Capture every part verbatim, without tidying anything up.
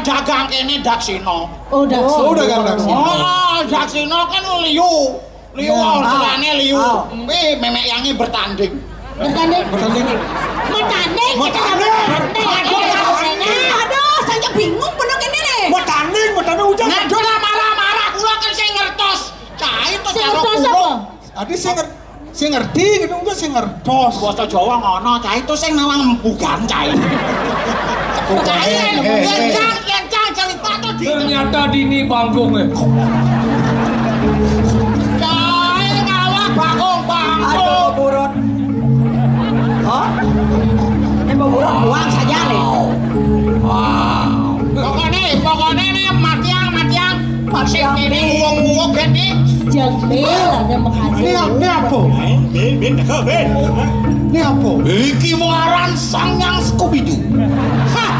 Dagang kene daksina. Oh, daksina. Oh, dagang daksina. Oh, daksina kan liu. Liu, ya, orderannya liu. Oh. Eh, memek yangi bertanding. Bertanding? Bertanding. Bertanding, kita bertanding. Aduh, aduh, saya bingung bener ini nih. Bertanding, bertanding, udah. Nah, udah marah-marah, kula kan sing ngertos. Cai to. Sing ngertos apa? Tadi saya ngerti. Sing ngerti gitu, enggak sing ngertos. Basa Jawa ngono, cai to sing nawang bukan cai. Cai, eh, eh, eh, lencang, lencang cerita to di. Ternyata dini bangkung, eh. Cai ngawak bangkung, bangkung. Aduh, burut. Oh? Ini mau burut buang saja nih. Wow. Pokoknya, pokoknya nih matiang, matiang. Sing kene wong-wong gede. Jamil ada menghaji. Ini, ini apa? Ben, ben, ben, ben. Ini apa? Iki mau aran Sang Yang Scooby-Doo. Hah?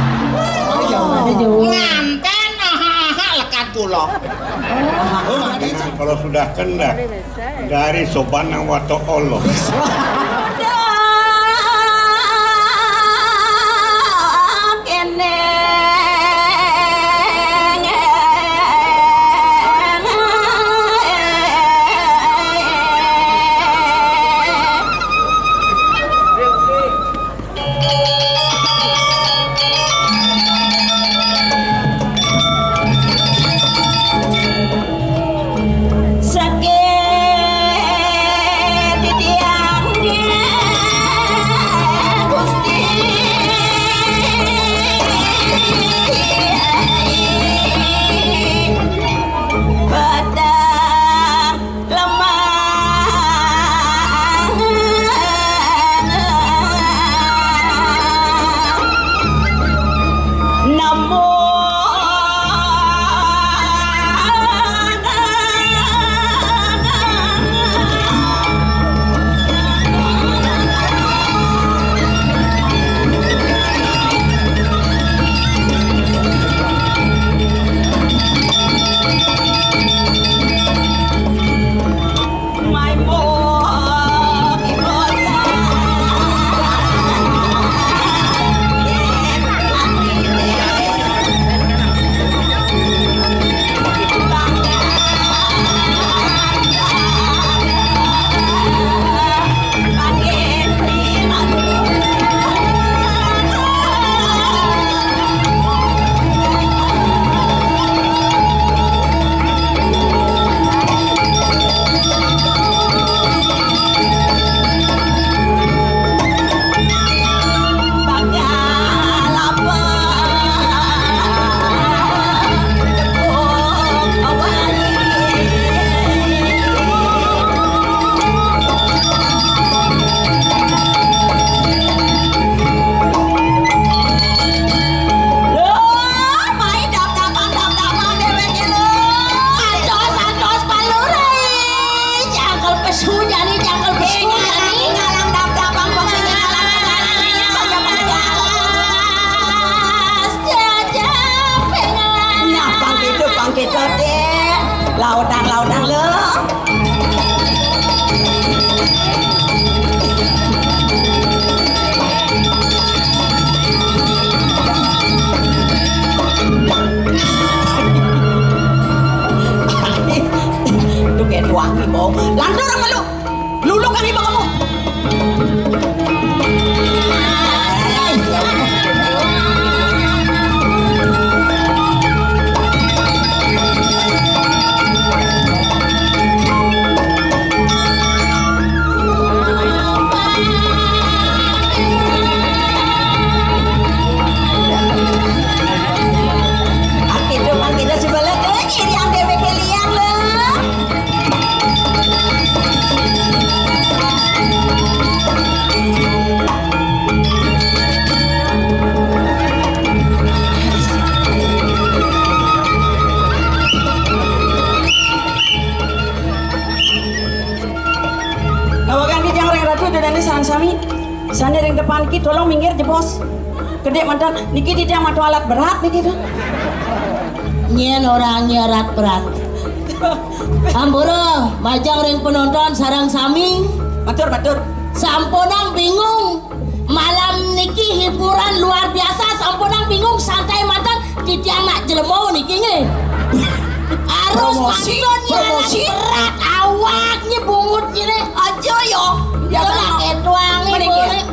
Nganten, aha, aha, lekat kula. Oh, kalau sudah kendak dari soban nang wato Allah. Lho, mai dap-dapan, dap-dapan dheweke lho. Atos, atos, Pak Lurah. Cangkel pesu jani, cangkel pesu jani. Ngalang dap-dapan, posisi ngalang. Jajah, pengalang. Nah, bangkit, bangkit, Dek. Laudang, laudang, lho. Itu kayak tuang nih, Bong. Lantur apa lu? Lulu kali, Bang, kamu? Aduh, kita sebelah tuh, iri yang bebek liang, loh. Kawakan titiang ring ratu, ida dané sareng sami. Sané ring depan iki tolong minggir jebos. Gedé manten niki titiang matur alat berat niki to. Nyén ora nyerat berat. Ampura majeng ring penonton sareng sami. Matur, matur. Sampunang bingung. Malam niki hiburan luar biasa, sampunang bingung, santai manten. Titiang nak Promosi, promosi. Berat awaknya, bungutnya nih. Aja ya.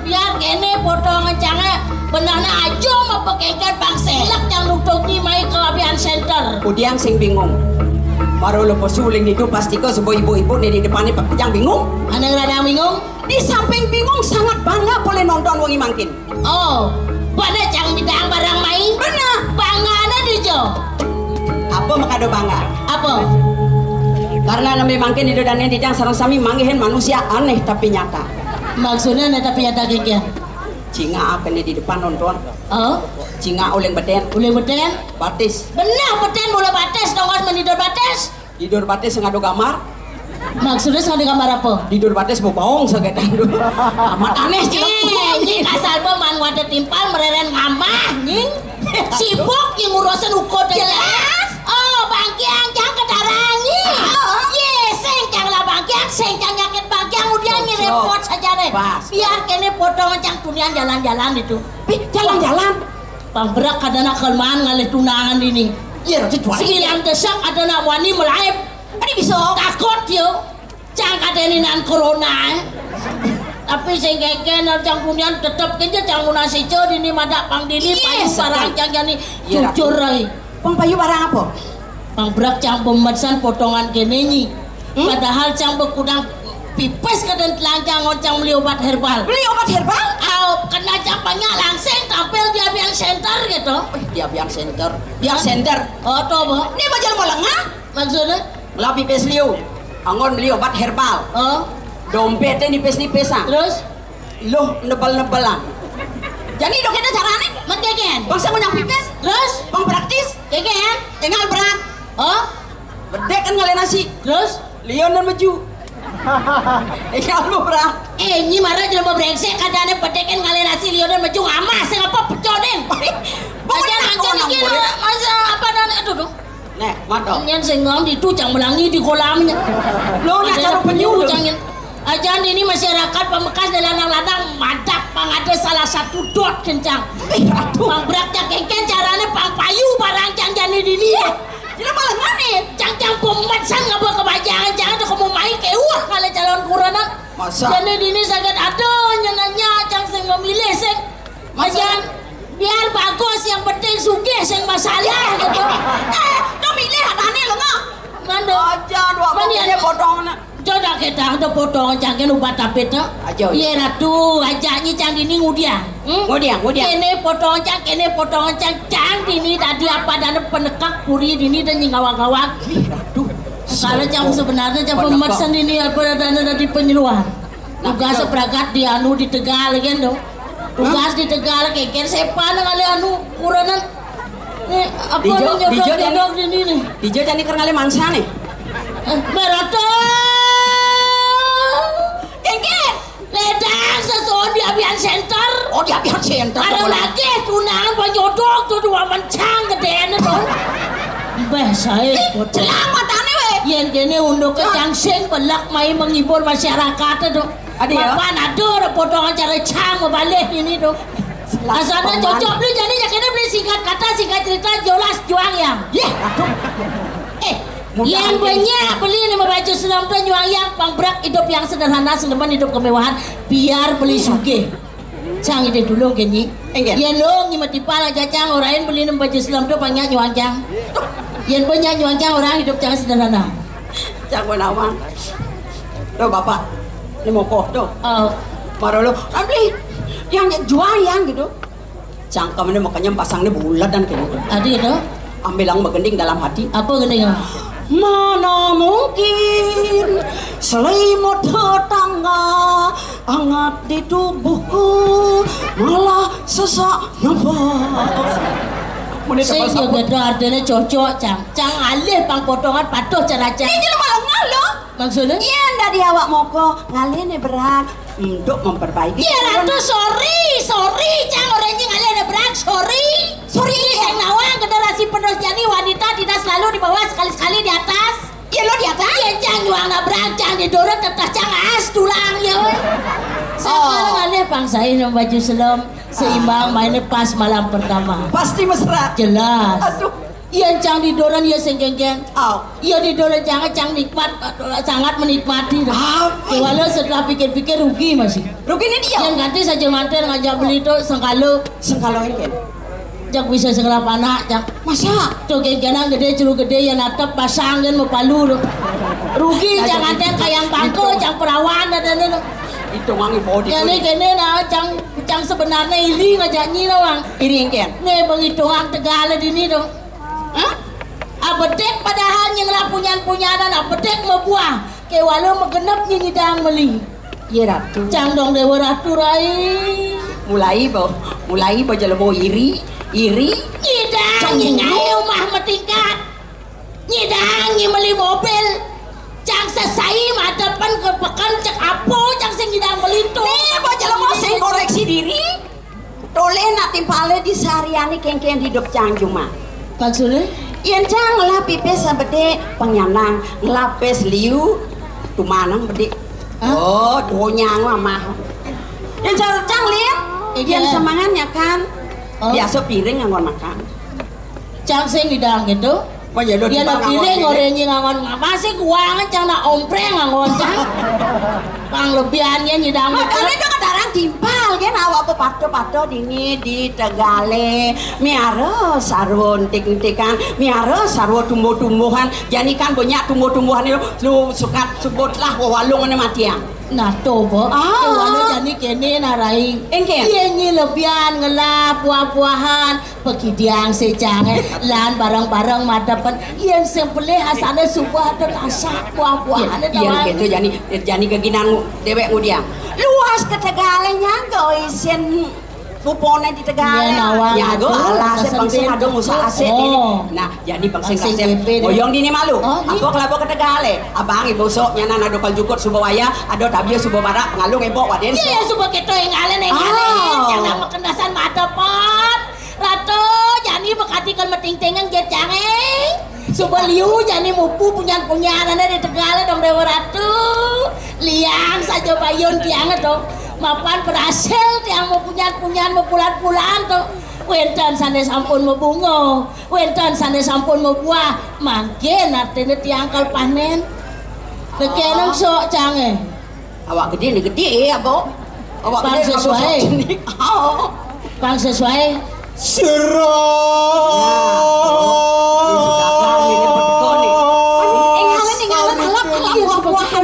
Biar kene potongan cangé. Benehna aja mah pekengken bangsa. Lek yang nutupnya mai ke Abian Center. Udiang sing bingung. Baru lo pesuling itu pasti kok sebuah ibu-ibu nih di depannya, Pak, yang bingung. Anak rada bingung. Di samping bingung, sangat bangga boleh nonton wengi mangkin. Oh, pada cang midang barang mai. Bener. Bangga ada di jo. Apa makado bangga? Apa? Karena nembe mangkin Ido dane didang sareng sami manggihin manusia aneh tapi nyata. Maksudnya aneh tapi nyata gege? Cinga apa nih di depan nonton? Oh? Cinga uling beten. Uling beten? Batis. Bener beten, mulai batis, tongos menidor batis. Tidur batis sing ada gambar. Maksudnya sing ada gambar apa? Tidur batis mau bohong sagedan dulu. Amat aneh, Cil. Eh, ini kasar apa man wadah timpal mereren ngamah, nying. Sibuk yang ngurusin ukur deh. Jelas. Oh, bangkiang cang kedarangi. Ye, sing cang lah bangkiang, sing cang nyakit bangkiang, udah ngirim pot saja deh. Pas. Biar kene potongan cang tunian jalan-jalan itu. Ih, jalan-jalan. Pang berak kada nak kelemahan ngalih tunangan ini. Iya, Ratu Juara. Sekilan desak ada nak wani melaib. Ini bisa. Takut yo. Cang kada ini nan corona, eh. Tapi sing keke nan cang punian tetep kenja cang munasi jo dini madak pang dini. Iya, payu barang cang jani. Iya, Ratu. Jujur, rai. Pang payu barang apa? Pang berak cang pemesan potongan kene nyi. Hmm? Padahal cang bekudang pipis kadén telanjang ngon cang beli obat herbal. Beli obat herbal? Au, kena cang banyak langsing tampil di Abian Center gitu. Wih, di Abian Center. Di Abian Center. Oh, to, Bo. Ini bajal mau lengah? Maksudnya? Lah pipis liu. Anggon beli obat herbal. Oh. Dompetnya nipis-nipisan. Terus? Loh, nebel-nebelan. Jadi dok kita carane? Men keken. Bangsa ngunyah pipis? Terus? Pang praktis? Keken. Tinggal berat. Oh? Bedek kan ngalih nasi. Terus? Lionan meju. Tinggal lu berat. Eh, ini marah jelema brengsek, kadane bedek kan ngalih nasi, lionan meju ngamah, sing apa pecoden? Aja mancen iki masa apa dan aduh, duh. Nek, mato. Nyen sing ngom ditu cang melangi di kolamnya. Lo nak cara penyu cangin. Aja ini masyarakat Pamekkas dan lanang-lanang madak pang ada salah satu dot kencang. Ih, aduh. Pang berak cang kengken carane pang payu barang cang jani dini. Jelema lengan nih. Cang-cang pemet san ngapa kebajangan, cang ada kamu mai keuh kali calon kurenan. Masa? Jani dini sakit ada nyenanya cang sing memilih sing. Masa? Ajan, biar bagus yang penting sugih sing masalah gitu. Eh, kau milih ada nih lo nggak? Mana? Aja dua Mana pokoknya ada? Potong nak. Jodoh kita udah potong cangkin ubat tapit tuh. Aja. Iya ratu, aja nyi cang dini ngudiang. Hmm? Ngudiang, ngudiang. Kene potong cang, kene potong cang, cang dini tadi apa dan penekak puri dini dan nyingawang-ngawang. Ih, aduh. Kalau cang sebenarnya cang pemet sendiri apa dan tadi penyeruan. Tugas sepragat di anu di Tegal kan tuh. Tugas di Tegal keker sepan kali anu kurenan. Eh, apa Dijo, nih nyodok Dijo nyodok jani, ini nih? Dijo jani keur ngalih mangsa nih. Eh, Barato. Keker. Ledang sesuatu di Abian Center. Oh, di Abian Center. Ada lagi tunangan penyodok tuh dua mencang gedene tuh. Mbah saya. Selamatane weh. Yen kene untuk kecang sing belak mai menghibur masyarakat tuh. Adi ya? Mapan aduh potongan cara cang mau balik ini tuh. Asalnya cocok beli jadi ya kene beli singkat kata singkat cerita jelas juang ya. Yeh. Eh, yang banyak beli lima baju senam tuh juang yang pang berak hidup yang sederhana seniman hidup kemewahan biar beli sugih. Cang ide dulu gini. Enggak. Yen lo ngimati pala jacang orang beli nem baju senam tuh pang nyak juang cang. Yen banyak juang cang orang hidup cang sederhana. Cang nawang. Tuh bapak, ini mau koh tuh. Oh. Baru lo, kan beli yang jual yang gitu. Cangkem ini makanya pasangnya bulat dan kayak gitu. Adi itu? Ambil yang begending dalam hati. Apa gending? Mana mungkin selimut tetangga hangat di tubuhku malah sesak nafas. Sing ya beda artinya cocok cang. Cang alih pang potongan patuh cara cang. Ini malah ngalo. Maksudnya? Iya, ndak di awak moko ngalih nih berat untuk memperbaiki. Iya ratu, sorry, sorry, cang orang ini ngalih nih berat, sorry. Sorry ini ya. Saya nawang generasi penerus jadi wanita tidak selalu di bawah, sekali-sekali di atas. Iya lo di atas. Iya cang juang nabrak cang di dorong tetas cang as tulang ya. Sama ngalih pang saya yang baju selem seimbang mainnya pas malam pertama. Pasti mesra. Jelas. Aduh. Yén cang didoran ya sing kéngkén. Oh. Ya didoran cang, cang nikmat, sangat menikmati. Apa? Kéwala setelah pikir-pikir rugi masih. Rugi né dia. Yén kanti saja manten ngajak beli to sengkala. Sengkala kéngkén. Jak bisa sengkala panak, jak. Masa? To kéngkénan gedé, jero gedé, ya natep pasang kan mapalu to. Rugi, cang manten kayang bangka, cang perawan dadane to. Itu wangi bodi. Ya né kéné nah, cang, cang sebenarnya iri ngajak nyi to, Wang. Iri kéngkén. Né bengitungan Tegal dini to. Hah? Abedik padahal nying lah punyan-punyanan, abedik mabuah. Kéwala magenep nyi nyidang meli. Iya, Ratu. Cang dong Déwa Ratu rai. Mulai ba, mulai ba jelema iri, iri. Nyidang nyi ngaé umah matingkat. Nyidang nyi meli mobil. Cang sesai madepen ka peken cek apa cang sing nyidang meli to. Né ba jelema sing koreksi diri. Tolih nak timpalé di sehariané kéngkén idup cang jumah. Maksudné? Yén cang ngelah pipis sabedik pengyanang, ngelah pis liu tumanang bedik. Hah? Oh, donyang mah. Yén cara cang liat, iya, yén semangan nyakan, oh, biasa piring nganggon makan. Cang sing didang gitu. Yén piring oré nyi nganggon, masih kuangan cang nak ompreng nganggon cang. Pang lebihannya nyidang gitu. Makané dong kedarang timpal kan awak pepatuh-patuh dini di Tegalé. Miara sarwa entik-entikan, miara sarwa tumbuh-tumbuhan. Jani kan banyak tumbuh-tumbuhan itu lu sukat sebutlah walung ini matian. Nah, to, Bo. Ah. Kéwala jani kéné nah rai. Éngkén. Yén nyi lebihan ngelah buah-buahan, pakidiang sih cang, eh. Lan bareng-bareng madepen. Yén sing pelih asané suba ada tasak buah-buahané. Yén kéto jani, jani geginan déwék ngudiang. Luas ka Tegalé nyangga isin pupuné di Tegalé. Iya, nawang. Nyangga alasé bangsa ada ngusak asik ini. Nah, jani bangsa asik. Boyong dini malu. Oh, apa kelapa ka Tegalé? Abang ibu sok nyanan ada kal jukut suba wayah, ada tabia suba barak, ngalung ebok wadén. Iya, suba kéto énggalin, énggalin. Ah. Jangan makan dasan madepen. Ratu, jani bekati kan meting-tengeng jet jangeng. Suba liu jani mupu punyan-punyanané di Tegalé dong Déwa Ratu. Liang saja bayun tiang to. Mapan berhasil tiang mapunyan-punyan mapulan-pulan to. Wénten sané sampun mabunga, wénten sané sampun mabuah. Mangkin artiné tiang kal panén. Nekéneng sok cangé. Awak gedé né gedé, apa? Awak gedé sesuai. Oh. Pang sesuai. Sira. Nah, ini sudah kan, ini berteko nih. Énggalin, énggalin, alap, alap, buah-buahan.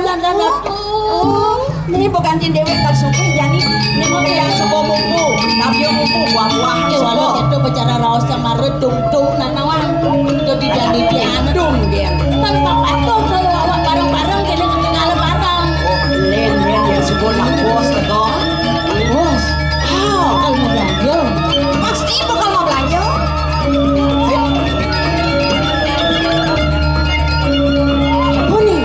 Oh, ini bukan déwék kal sugih, jani ini mau yang suba mupu. Tapi mupu buah-buahan. Oke, walau itu bicara raos yang marut, tung-tung, nah, nawang. Itu di jani dia, anak. Tung, dia. Kan bapak tuh kalau awak bareng-bareng, kena ketinggalan bareng. Oh, lén, lén, yang sebut nak bos, teko. Bos? Ah, bakal mau belanja. Pasti bakal mau belanja. Apa nih?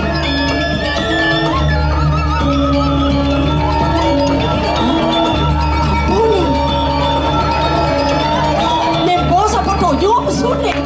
Hah? Apa nih? Nih, bos apa toyo apa sudah?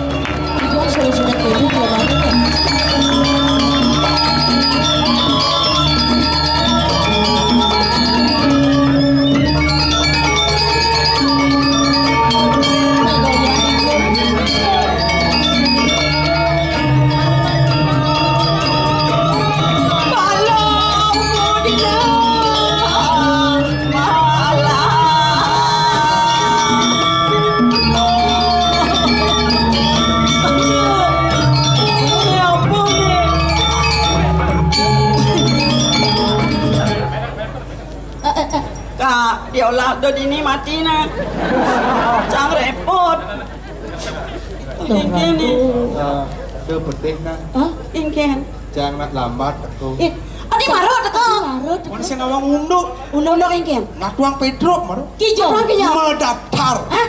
Kak, diolah do dini mati nah. Cang repot. Ingkén nih. Nah, itu pedih nah. Hah? Ingkén. Jangan lambat aku. Eh, adi mara teka. Mara teka. Mana sing ngawang unduk? Unduk-unduk ingkén. Nah, tuang Pedro mara. Kijo. Tuang Kijo. Mendaftar. Hah?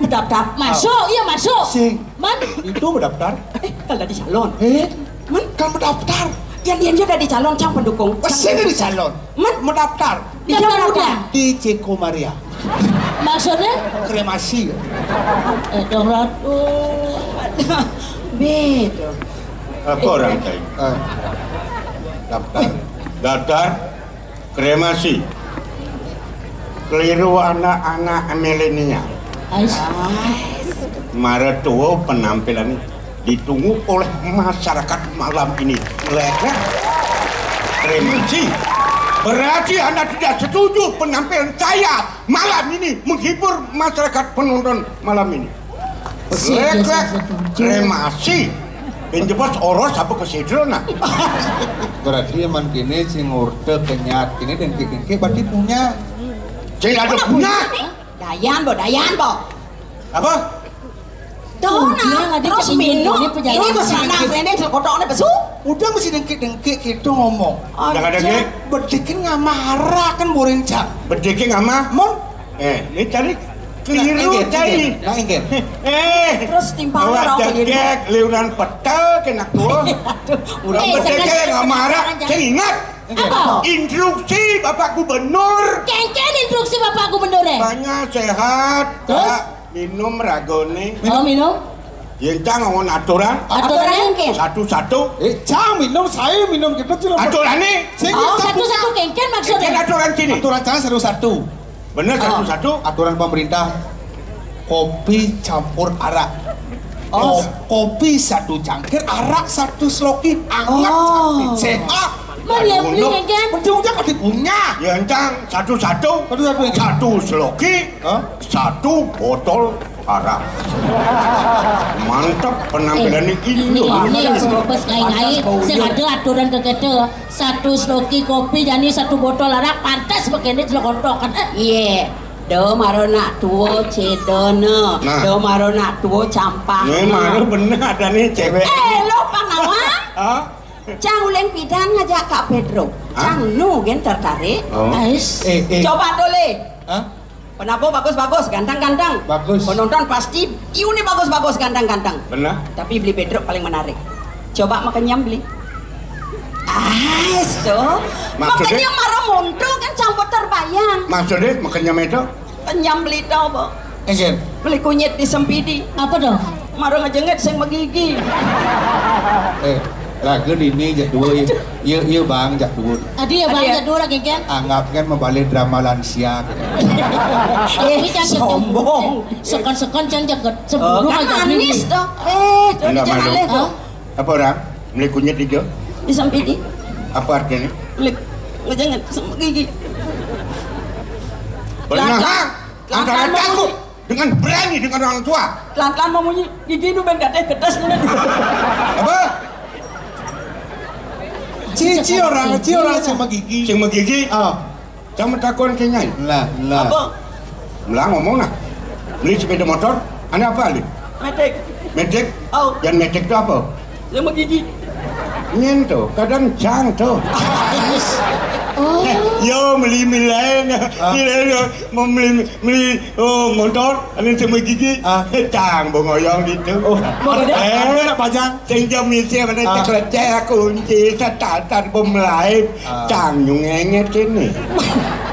Mendaftar. Masuk, iya masuk. Sing. Man? Itu mendaftar. Eh, kalau di salon. Eh? Man? Kalau mendaftar. Yang dia jadi calon cang pendukung. Wah, sini di salon. Man? Mendaftar. Di Daftar mana? Udah. Di Ceko Maria. Maksudnya? Kremasi. Eh, dong, Ratu. Betul. Apa orang kayak? Eh, daftar. Daftar kremasi. Keliru anak-anak milenial. Ais. Mara tua penampilan ditunggu oleh masyarakat malam ini. Lekrek. Remisi. Berarti Anda tidak setuju penampilan saya malam ini menghibur masyarakat penonton malam ini. Lekrek. Remasi. Pinjebos oros apa kesidro, nah? Berarti amun kini sing ngurte kenyat kini dengki-dengki berarti punya. Sing ada punya. Dayan, Bo, Dayan, Bo. Apa? Tuh, nah, terus minum. Ini masih dengki. Ini kotaknya besu. Udah masih dengki-dengki gitu ngomong. Jangan dengki. Bedikin ngamah arak kan boring cak. Bedikin ngamah? Mon. Eh, ini cari keliru cari. Nah, inggih. Eh, terus timpang awak orang begini. Jegek, liuran petel kena tua. Aduh, udah bedikin ngamah arak, saya ingat. Apa? Instruksi Bapak Gubernur. Kengken instruksi Bapak Gubernur, eh? Banyak sehat. Terus? Minum ragone. Minum, minum. Yen cang ngon aturan. Aturan engke. Satu-satu. Eh, cang minum, saya minum gitu sih. Aturan nih. Oh, satu-satu kengken maksudnya. Kengken aturan sini. Aturan cang satu-satu. Bener, satu-satu. Aturan pemerintah. Kopi campur arak. Oh. Ko- kopi satu cangkir, arak satu sloki, anget, oh. Sehat. Mana yang beli, kan? Ujung-ujung kan punya. Ya, encang, satu-satu. Satu-satu, ya. Satu sloki, hah? Satu botol arak. Mantap penampilan ini. Ini, ini yang bos ngai-ngai. Sing ada aturan ke kita. Satu sloki kopi, jani satu botol arak, pantas begini celokotok kan. Eh. Iya. Do maro nak tuo cedona. Nah. Do maro nak tuo campah. Nih, maro bener ada nih cewek. Eh, lo panawa? Hah? Cang uleng pidan ngajak Kak Pedro. Hah? Cang nu gen tertarik. Oh. Ais. Eh, eh. Coba tole. Hah? Penampo bagus-bagus, ganteng-ganteng. Bagus. Penonton pasti, iu ni bagus-bagus, ganteng-ganteng. Benar. Tapi beli Pedro paling menarik. Coba makenyem beli. Ais tuh. Maksudnya? Makenyem maro monto kan campur terbayang. Maksudnya makenyem itu? Kenyem beli to, Bo. Engken. Beli kunyit di Sempidi. Apa tuh? Maro ngejengit sing megigi. Eh, lagu ini jak dua ya. Iya, iya, Bang, jak dua. Adi ya, Bang, jak dua lagi kan? Anggap kan membalik drama lansia. Eh, sombong. Sekon-sekon cang jaget. Oh, sebelum kan aja manis tuh. Eh, tuh. Enggak malu. Hah? Apa orang? Beli kunyit hijau? Di Sempidi. Apa artinya? Beli ngejengit sing megigi. Benar. Antara takut dengan berani dengan orang tua. Telan-telan mau munyi, gigi nu ben katanya gedes nu. Apa? Cici orang, cici orang sing megigi. Sing megigi? Ah. Cang matakon ke nyai. Lah, lah. Apa? Lah ngomong nah. Beli sepeda motor, ane apa, Li? Metik. Metik? Oh. Yang metik itu apa? Yang megigi. Nyen tuh, kadang cang tuh. Oh. Eh, yo, beli milen. Ah. Milen, yo, mau beli, beli, oh, motor, ane sing megigi. Ah. Cang, bengong gitu. Oh, eh, nak pajang. Sing jam misi mana, ah, cek lecek kunci, setan-setan bom lain. Ah. Cang nyung ngenget kene.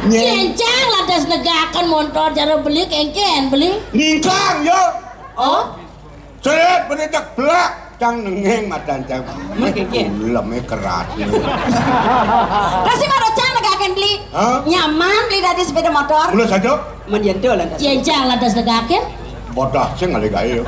Nyen. Yen cang lantas negaken montor cara beli kengken, beli. Ningkang, yo. Oh? Seret, benedak belak. Cang nengeng matan cang. Mengkengken. Leme keras. Kasih maro cang negaken beli. Hah? Nyaman beli dari sepeda motor. Mula saja. Men yen to lantas. Yen cang lantas negaken. Bodoh sing ngalih gawe.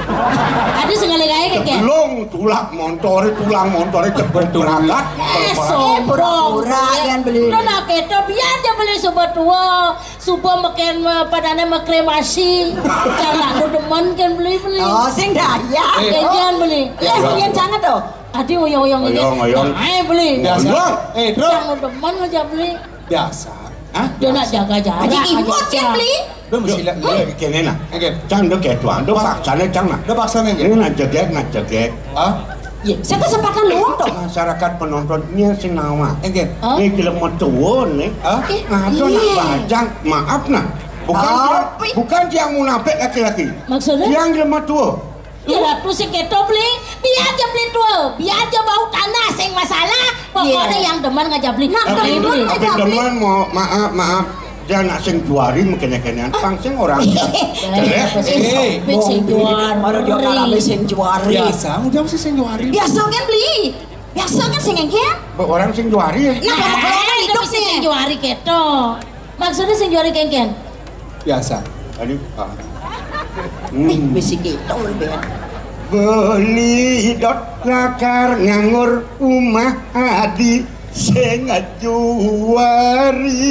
Adi sing ngalih gawe kengken. Jeblong tulak montore, tulang montore jebol berangkat. Eh, sombong. Pura-pura kan beli. Lo nak keto biar aja beli suba tua, suba meken, eh, padane mekremasi. Cara lu demen kan beli-beli. Oh, sing daya. Eh. Kengken beli. Eh, yen jangan to. Adi oyong-oyong ini. Oyong-oyong. Nah, eh, beli. Biasa. Oyong. Eh, bro. Yang lu demen aja beli. Biasa. Hah? Dia nak jaga jarak. Aji imut kan beli. Lu mesti lihat, lihat kene nah. Oke. Cang do ketuan, do paksane cang nah. Do paksane nggih. Ini nak jegek, nak jegek. Hah? Iya, saya kesempatan luang tuh. Masyarakat penontonnya sing nawa. Oke. Hah? Ini gelem metuun nih. Hah? Oke. Nah, itu nak bajang, maaf nah. Bukan tiang, bukan tiang munafik laki-laki. Maksudnya? Tiang gelem metuun. Ya, Ratu sing keto beli, biar aja beli tua, biar aja bau tanah sing masalah, pokoknya yang demen ngajak beli. Nah, tapi demen beli. Tapi demen mau, maaf, maaf. Dia nak sing juari mungkin kene pang sing orang. Jelek. Sing juari. Baru dia ngalami sing juari. Biasa, udah mesti sing juari. Biasa kan beli. Biasa kan sing engken. Orang sing juari. Nah, kalau hidup sing juari keto. Maksudnya sing juari kengken. Biasa. Tadi, ah. Ih, bisi gitu, Ben. Beli dot lakar nganggur umah adi sing juari.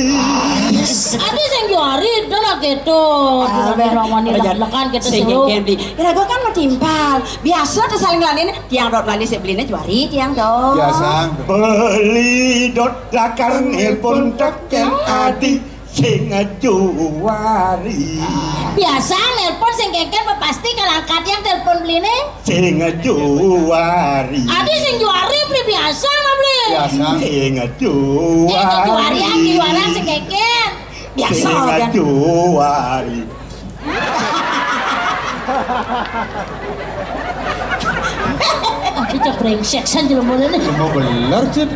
Adi sing juari, udah lah gitu. Ah, Juari Ben. Romani Raja, lek-lekan gitu sing seru. Kengken beli. Ya, gua kan mau timpal. Biasa tuh saling lalin, tiang dot lali sik beline juari, tiang dot. Biasa. Beli dot lakar nelpon teken adi sing juari. Biasa nelpon sing kengken pasti kalau angkat yang telepon beline. Sing juari. Adi sing juari beli biasa lah beli. Biasa. Sing juari. Eh, juari yang juara sing kengken. Biasa sing kan. Juari. Adi cek brengsek san jelema ini. Mau bener, Cid.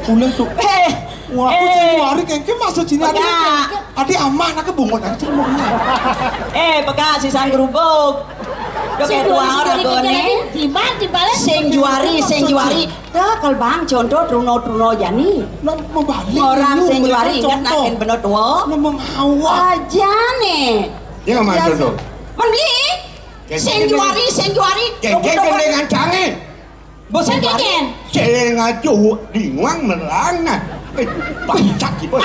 Ulah tuh. Eh, Wah, aku eh. Sing juari kengken maksud sini adi. Adi amah nak bungut aja mau. Eh, peka sisan gerubuk. Yo kayak dua orang gone. Timbal, timbal. Sing juari, sing juari. Tuh, kalau Bang, contoh Truno, Truno Jani. Lah, mau balik. Orang sing juari, ingat nakin bener tua. Lah, mau ngawak. Aja nih. Dia nggak masuk tuh. Membeli. Sing juari, sing juari. Kengken dengan canggih. Bosan keken. Sing aju di nguang melana. Eh, bangsat iki, Bos.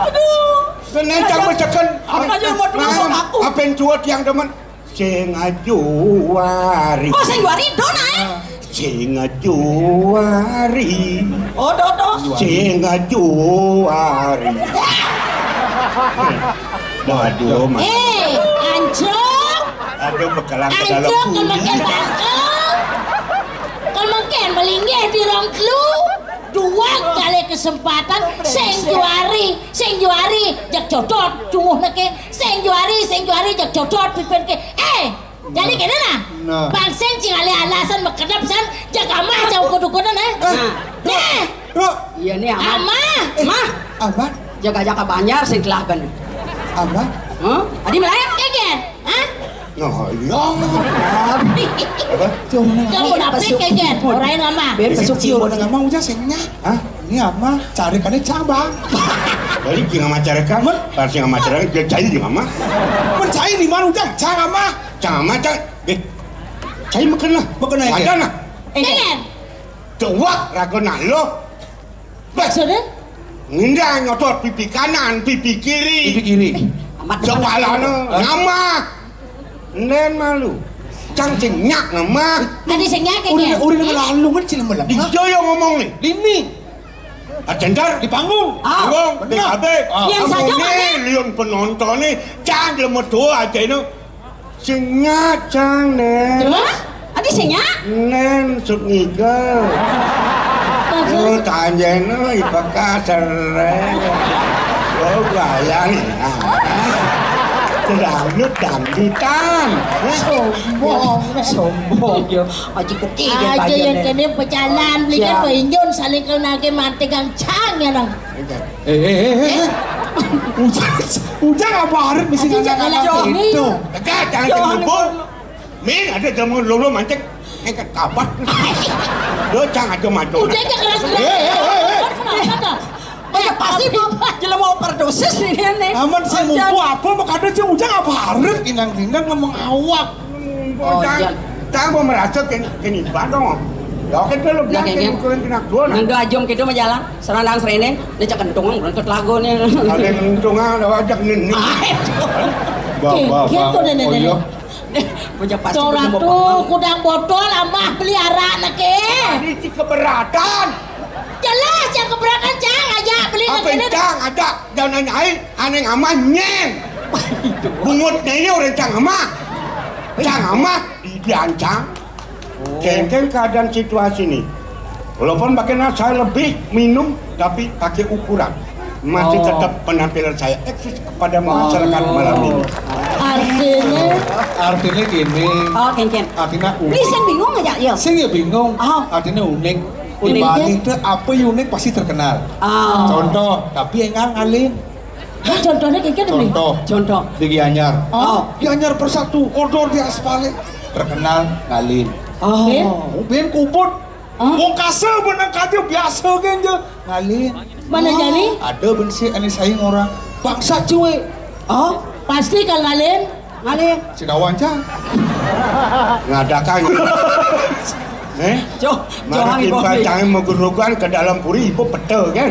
Aduh. Kena cang meseken. Apa aja mau terus aku? Apa yang cuat yang demen? Sing aju wari. Oh, sing juari dona eh. Sing aju wari. Oh, do do. Sing aju wari. Waduh, Mas. Eh, anjok. Aduh, bekelang ke dalam. Anjok, kalau makin bangkel. Kalau makin melinggih di rong telu. Dua kali kesempatan, sing juari, sing juari, jek jodot, cunguh neke, sing juari, sing juari, jek jodot, pipin ke. Eh, jadi kene nah. Nah. Bang sing cing ale alasan mekedep san, jek amah jauh kudu-kudu nah. Eh, nah. Ruk. Iya nih amah. Amah. Eh, mah. Amah. Jaga-jaga banjar sing telah ben. Amah. Hah? Adi melayang kegen. Hah? Nah, iya. Apa? Kamu dapet kegen. Orang amah. Besok cium. Orang amah udah sengnya. Hah? Ini amah cari kali cabang. Balik jeung amah cari kamu, pasti amah cari dia cari jeung amah. Mun cai di mana udah cang amah. Cang amah cang. Eh. Cai makan lah. Makan aja. Ada nah. Kegen. Coba ragu nah lo. Maksudnya? Ngindah nyotot pipi kanan, pipi kiri. Pipi kiri. Amat kepalana nama. Nen malu. Cang sing nyak nama. Tadi sing nyak kayaknya. Udah, udah lalu kan sih lemelang. Di joyo ngomong nih. Dini. Acentar di panggung. Ah, panggung. Bener. B K B. Ah. Yang saja mana? Liun penonton nih. Cang lemet tua aja ini. Sing nyak cang, Nen. Terus? Adi sing nyak? Nen, suk ngigel. Maksud? Oh, tanjeno, ipeka sere. Oh, gaya nih. Dangdut, dangdutan. Sombong, sombong yo. Aji ketiga aja yang kene pecalan, beli kan penjun, saling kenal ke mantegang cang ya, nang. Eh, eh, eh, eh. Ujang, ujang apa harus mesti ngajak anak itu? Dekat, jangan cemburu. Min, ada jamu lulu mancing. Engkat kapat. Lo jangan aja maju. Udah aja keras-keras. Eh, eh, eh, eh. Kenapa tuh? Oh, ya pasti tuh. Jelema overdosis ini nih. Aman sih mumpung apa mau kada sih ujang apa harus inang-inang ngomong awak. Oh, jangan. Jangan mau merasa kini badong. Ya oke tuh lo bilang kini kurang kena gua. Nang do ajom kitu mah jalan. Serandang serene, dia cek kentung, berangkat lagu nih. Ada kentung, ada wajah nih. Bah, bah, bah. Gitu, nenek, nenek. Bocah pasti. Corang tuh, kudang botol, amah beli arak nake. Ini si keberatan. Jelas yang keberatan, cang aja beli nake. Apa cang aja, jangan nanya aing, aneh amah nyen. Bungutnya ini orang cang amah. Cang amah di diancang. Kengkeng keadaan situasi nih. Walaupun bagaimana saya lebih minum, tapi pakai ukuran. Masih tetap penampilan saya eksis kepada masyarakat malam ini. Artinya? Artinya gini. Oh, kengkeng. Artinya unik. Ini sing bingung aja, ya? Sing ya bingung. Oh. Artinya unik. Unik. Dibanding itu apa yang unik pasti terkenal. Ah. Contoh, tapi yang ngalin. Oh, contohnya kayak gini. Contoh. Contoh. Di Gianyar. Oh. Gianyar Persatu, odor di aspalnya. Terkenal ngalin. Oh. Ben? Oh, ben kubut. Oh. Wong kasar benang kaja biasa kan je. Ngalin. Mana jadi? Ada bensi ane saing orang bangsa cuy. Oh. Pasti kal ngalin. Ngalin. Sing awan, Cang. Ngadakan. Eh? Jo, Mari johan timpal ibu. Cang magerogan ke dalam puri, ibu pete, kan?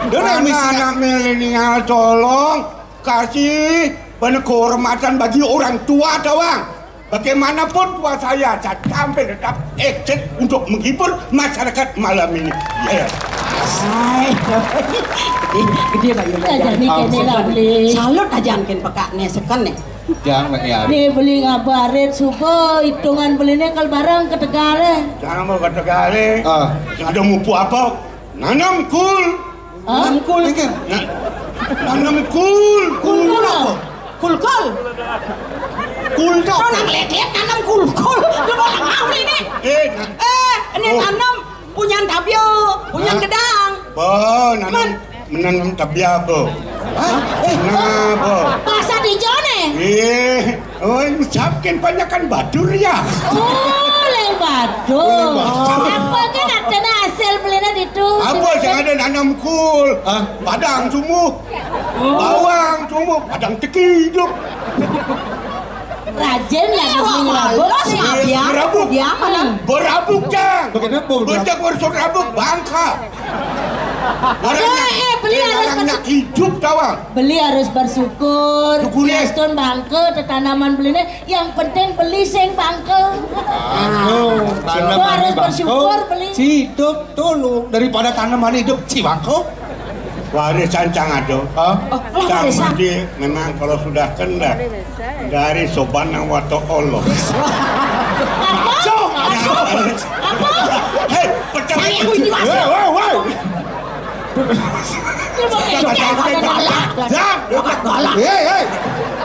Dia nak Mana misi anak milenial, tolong kasih penghormatan bagi orang tua, tawang. Bagaimanapun tua saya, saya tampil tetap eksis untuk menghibur masyarakat malam ini. Yes. Hai. Gede, gede, Pak Yul. Aja ni kene lah, Beli. Salut aja angkin pekak ni, seken ni. Jangan ya. Ni Beli ngabarit suba, hitungan Beli ni kal barang ke Tegal, eh. Jangan mau ke Tegal, eh. Ah. Ada mupu apa? Nanam kul. Hah? Nanam kul. Mikir. Na-, nanam kul. Kul, kul apa? Kul, kul. Kul tu. Kau nak lihat-lihat nanam kul, kul. Lu mau nak mau ni, ni? Eh, na- Eh, ini Oh. tanam punyan tabia, punyan Hah? gedang. Ba, nanam, Man. menanam tabia apa? Hah? Eh, Nah, apa? Bahasa di John, eh? Eh, Oh, ucapkan banyakan batur ya. Oh, leng batur. Leng batur. Apa kan ada hasil Beli ni ditu? Apa yang ada nanam kul? Hah? Padang tumbuh. Oh. Bawang tumbuh, padang teki hidup. Rajin ya, Eh, Beli wah, ngerabuk. Los, maaf ya. Ngerabuk. Dia mana? Hmm. Berabuk, Cang. Bagaimana berabuk? Bocah berabuk, bangka. Orang Eh, nak, eh, Beli eh, harus orang bersu- nak hidup, tawang. Beli harus bersyukur. Syukuri. Yastun bangka, tetanaman Beli ni. Yang penting Beli sing bangka. Bangka. Tanam Lu harus bangka. Bersyukur, Beli. Si hidup, tolong. Daripada tanaman hidup, si bangka. Warisan Cang ada. Hah? Oh, lah, Cang warisan. Mesti memang kalau sudah kendak dari soban nang wato Allah. Apa? Cok! Apa? Hei, pecah. Saya kunci masuk. Hei, hei, hei. Lu mau kayak Jangan, jangan, jangan, jangan. Jangan. Hei, hei.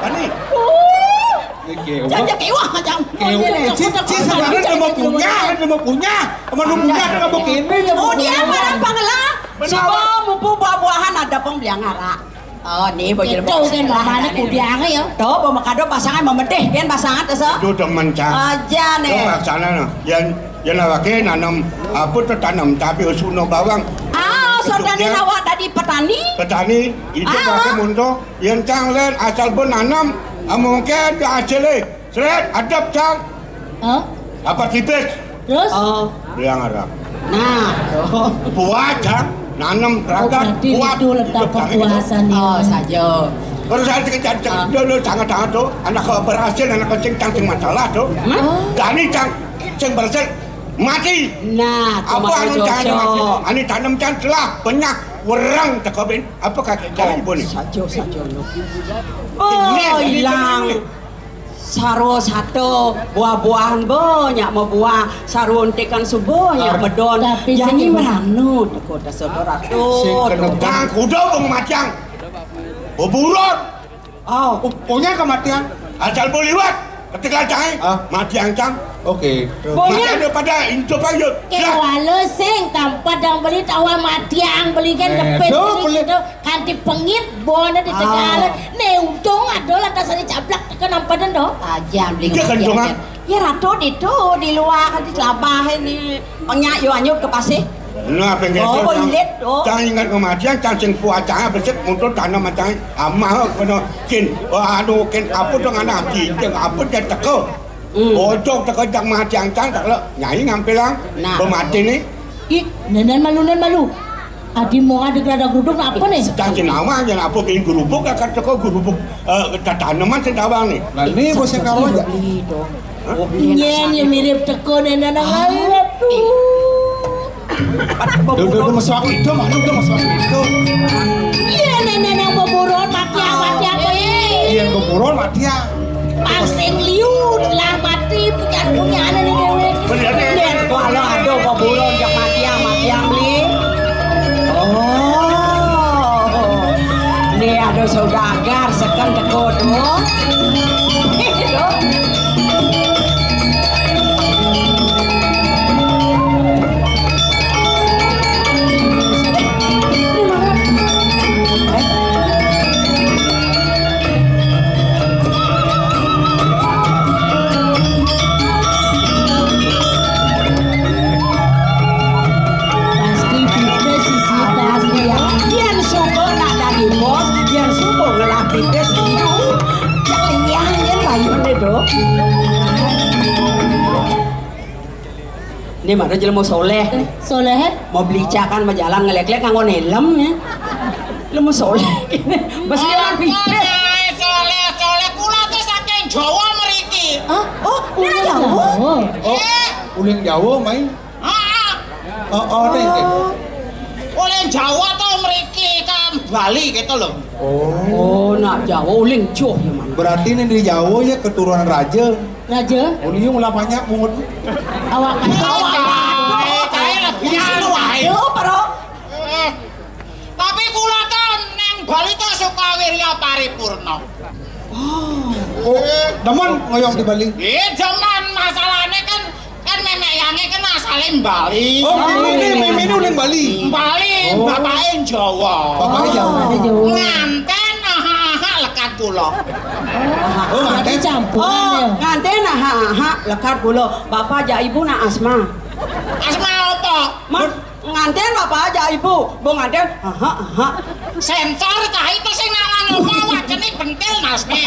Ani. Uh. Ini kewah. Jangan, jangan, kewah macam. Kewah. Ini, Ci, Ci, sebenarnya dia mau punya, dia mau punya. Sama lu punya, dia mau begini, dia mau Oh, dia punya. Malah pangela. Benar. Sebab mumpung buah-buahan ada pembelian ngarak. Oh, ni bocil Itu kan bocil. Mamane kudiange ya. Tuh, bawa kado pasangan memedih kan pasangan tuh, so. Itu demen, Cang. Aja nih. Itu laksana no. Yang, yang awake nanam apa tuh tanam tapi usuno bawang. Ah, Itu saudara dia. Awak tadi petani. Petani, itu Ah. Pakai munto. Yang Cang len asal pun nanam, ah, mungkin ke hasilnya. Seret, adep, Cang. Hah? Dapat tipis. Terus? Oh. Dia ngarap. Nah. Buat, Cang. Nanem, Oh, ragat, berarti buat. Itu letak Hidup, Cang, hidup. Kepuasan ini. Oh, saja. Terus saya cek, cek, cek, Ah. dulu, sangat, sangat tuh. Anak kau berhasil, anak kau ceng, Cang, ceng masalah tuh. Hmm? Oh. Dani, Cang, ceng berhasil. Mati. Nah, Apa kemarin anu, Cang, cocok. Mati? Ani tanam, Cang, telah. Banyak. Werang, tekobin. Apa kakek, Cang, Oh, ibu nih? Saja, saja, lo. Oh, Ini, ini, hilang. Ini. Sarwa sato, buah-buahan banyak mabuah, sarwa untikan suba nyak Ah. Medon. Tapi Jani sing meranu teko tasodor atu. Sing kena Kang kuda pematian. Beburut. Oh. Oh, punya kematian. Asal boleh liwat. Ketika cai. Ah. Matian cang. Oke. Bonya. Mati ada pada hidup aja. Kewala sing tampat dang beli tawa matian beli kan Eh, depit tu beli beli. Gitu. Kanti pengit bona di Tegal. Ah. Ne untung ada lantas ada cablak tekan ampadan doh. Aja beli Dia ngerti gendongan. Aja. Ya ratu di tu di luar di selabah ini. Pengyak yo anyut ke pasir. Nah, pengen Oh, tu, belit tu. Cang ingat kematian, cang sing puas cang besik muntut tanam macam amah kena kin. Wah, anu kin apa tu ngana kin apa dia teka. Hmm. Bojok teka cang matian cang tak lek nyai ngampilang. Nah. Pemati ni. Ih, nenen malu, nenen malu. Adi mau ada gelada geruduk apa nih? Cang sing nama aja apa kin gerubuk akan teka gerubuk eh, tanaman sing tawang ni. Lah ni bos yang kawan aja. Beli tu. Hah? Oh, Nyen ya mirip teko nenen nang lain. Aduh. Duh, duh, duh, masuk aku hidup, aduh, duh, masuk aku hidup. Iya, nenen nang beburon mati apa, mati apa, eh? Iya, beburon mati ya. Pangsing liu lah mati punya punya anak ni dewe. Bener, bener. Nyen kalau ada beburon jak mati ya, mati ya beli. Oh. Ni ada saudagar seken teko tu. Pasti kita sisi tadi. Yen suka nak dadi bos, yen suka ngelah pitis, iu. Ini mah jelema soleh. Soleh? Mau beli cak kan, mau jalan ngelek-lek nganggo helm ya. Jelema soleh. Bes dia kan pinter. Soleh, soleh, kula tuh saking Jawa mriki. Hah? Oh, ini Jawa? Oh, eh, uling Jawa, Mai. Heeh. Oh, oh, deh, deh. Uling Jawa tuh mriki kan Bali gitu loh. Oh. Oh, nak Jawa uling joh ya, Man. Berarti ini di Jawa ya keturunan raja. Raja? Uling ulah banyak mungut. Awak kan. Awak. Eh, kae lebih anu wae. Yo, Bro. Eh, tapi kula tuh neng Bali tuh suka wirya paripurna. Oh, demen ngoyong di Bali. Eh, demen, masalahnya kan, kan Memek Yange kan asale Bali. Oh, Memek ini, Memek ini uling Bali. Bali, oh. Bapake Jawa. Bapake Jawa. Bapake Jawa. Nganten aha-aha lekat kula. Oh, nganten. Berarti campuran. Oh, ya. Nganten aha-aha lekat kula. Bapak jak ibu nak asma. Asma apa? Mas, nganten bapak jak ibu. Mbok nganten, aha, aha. Sensor cah itu sing ngalang apa wacane bentil nasne.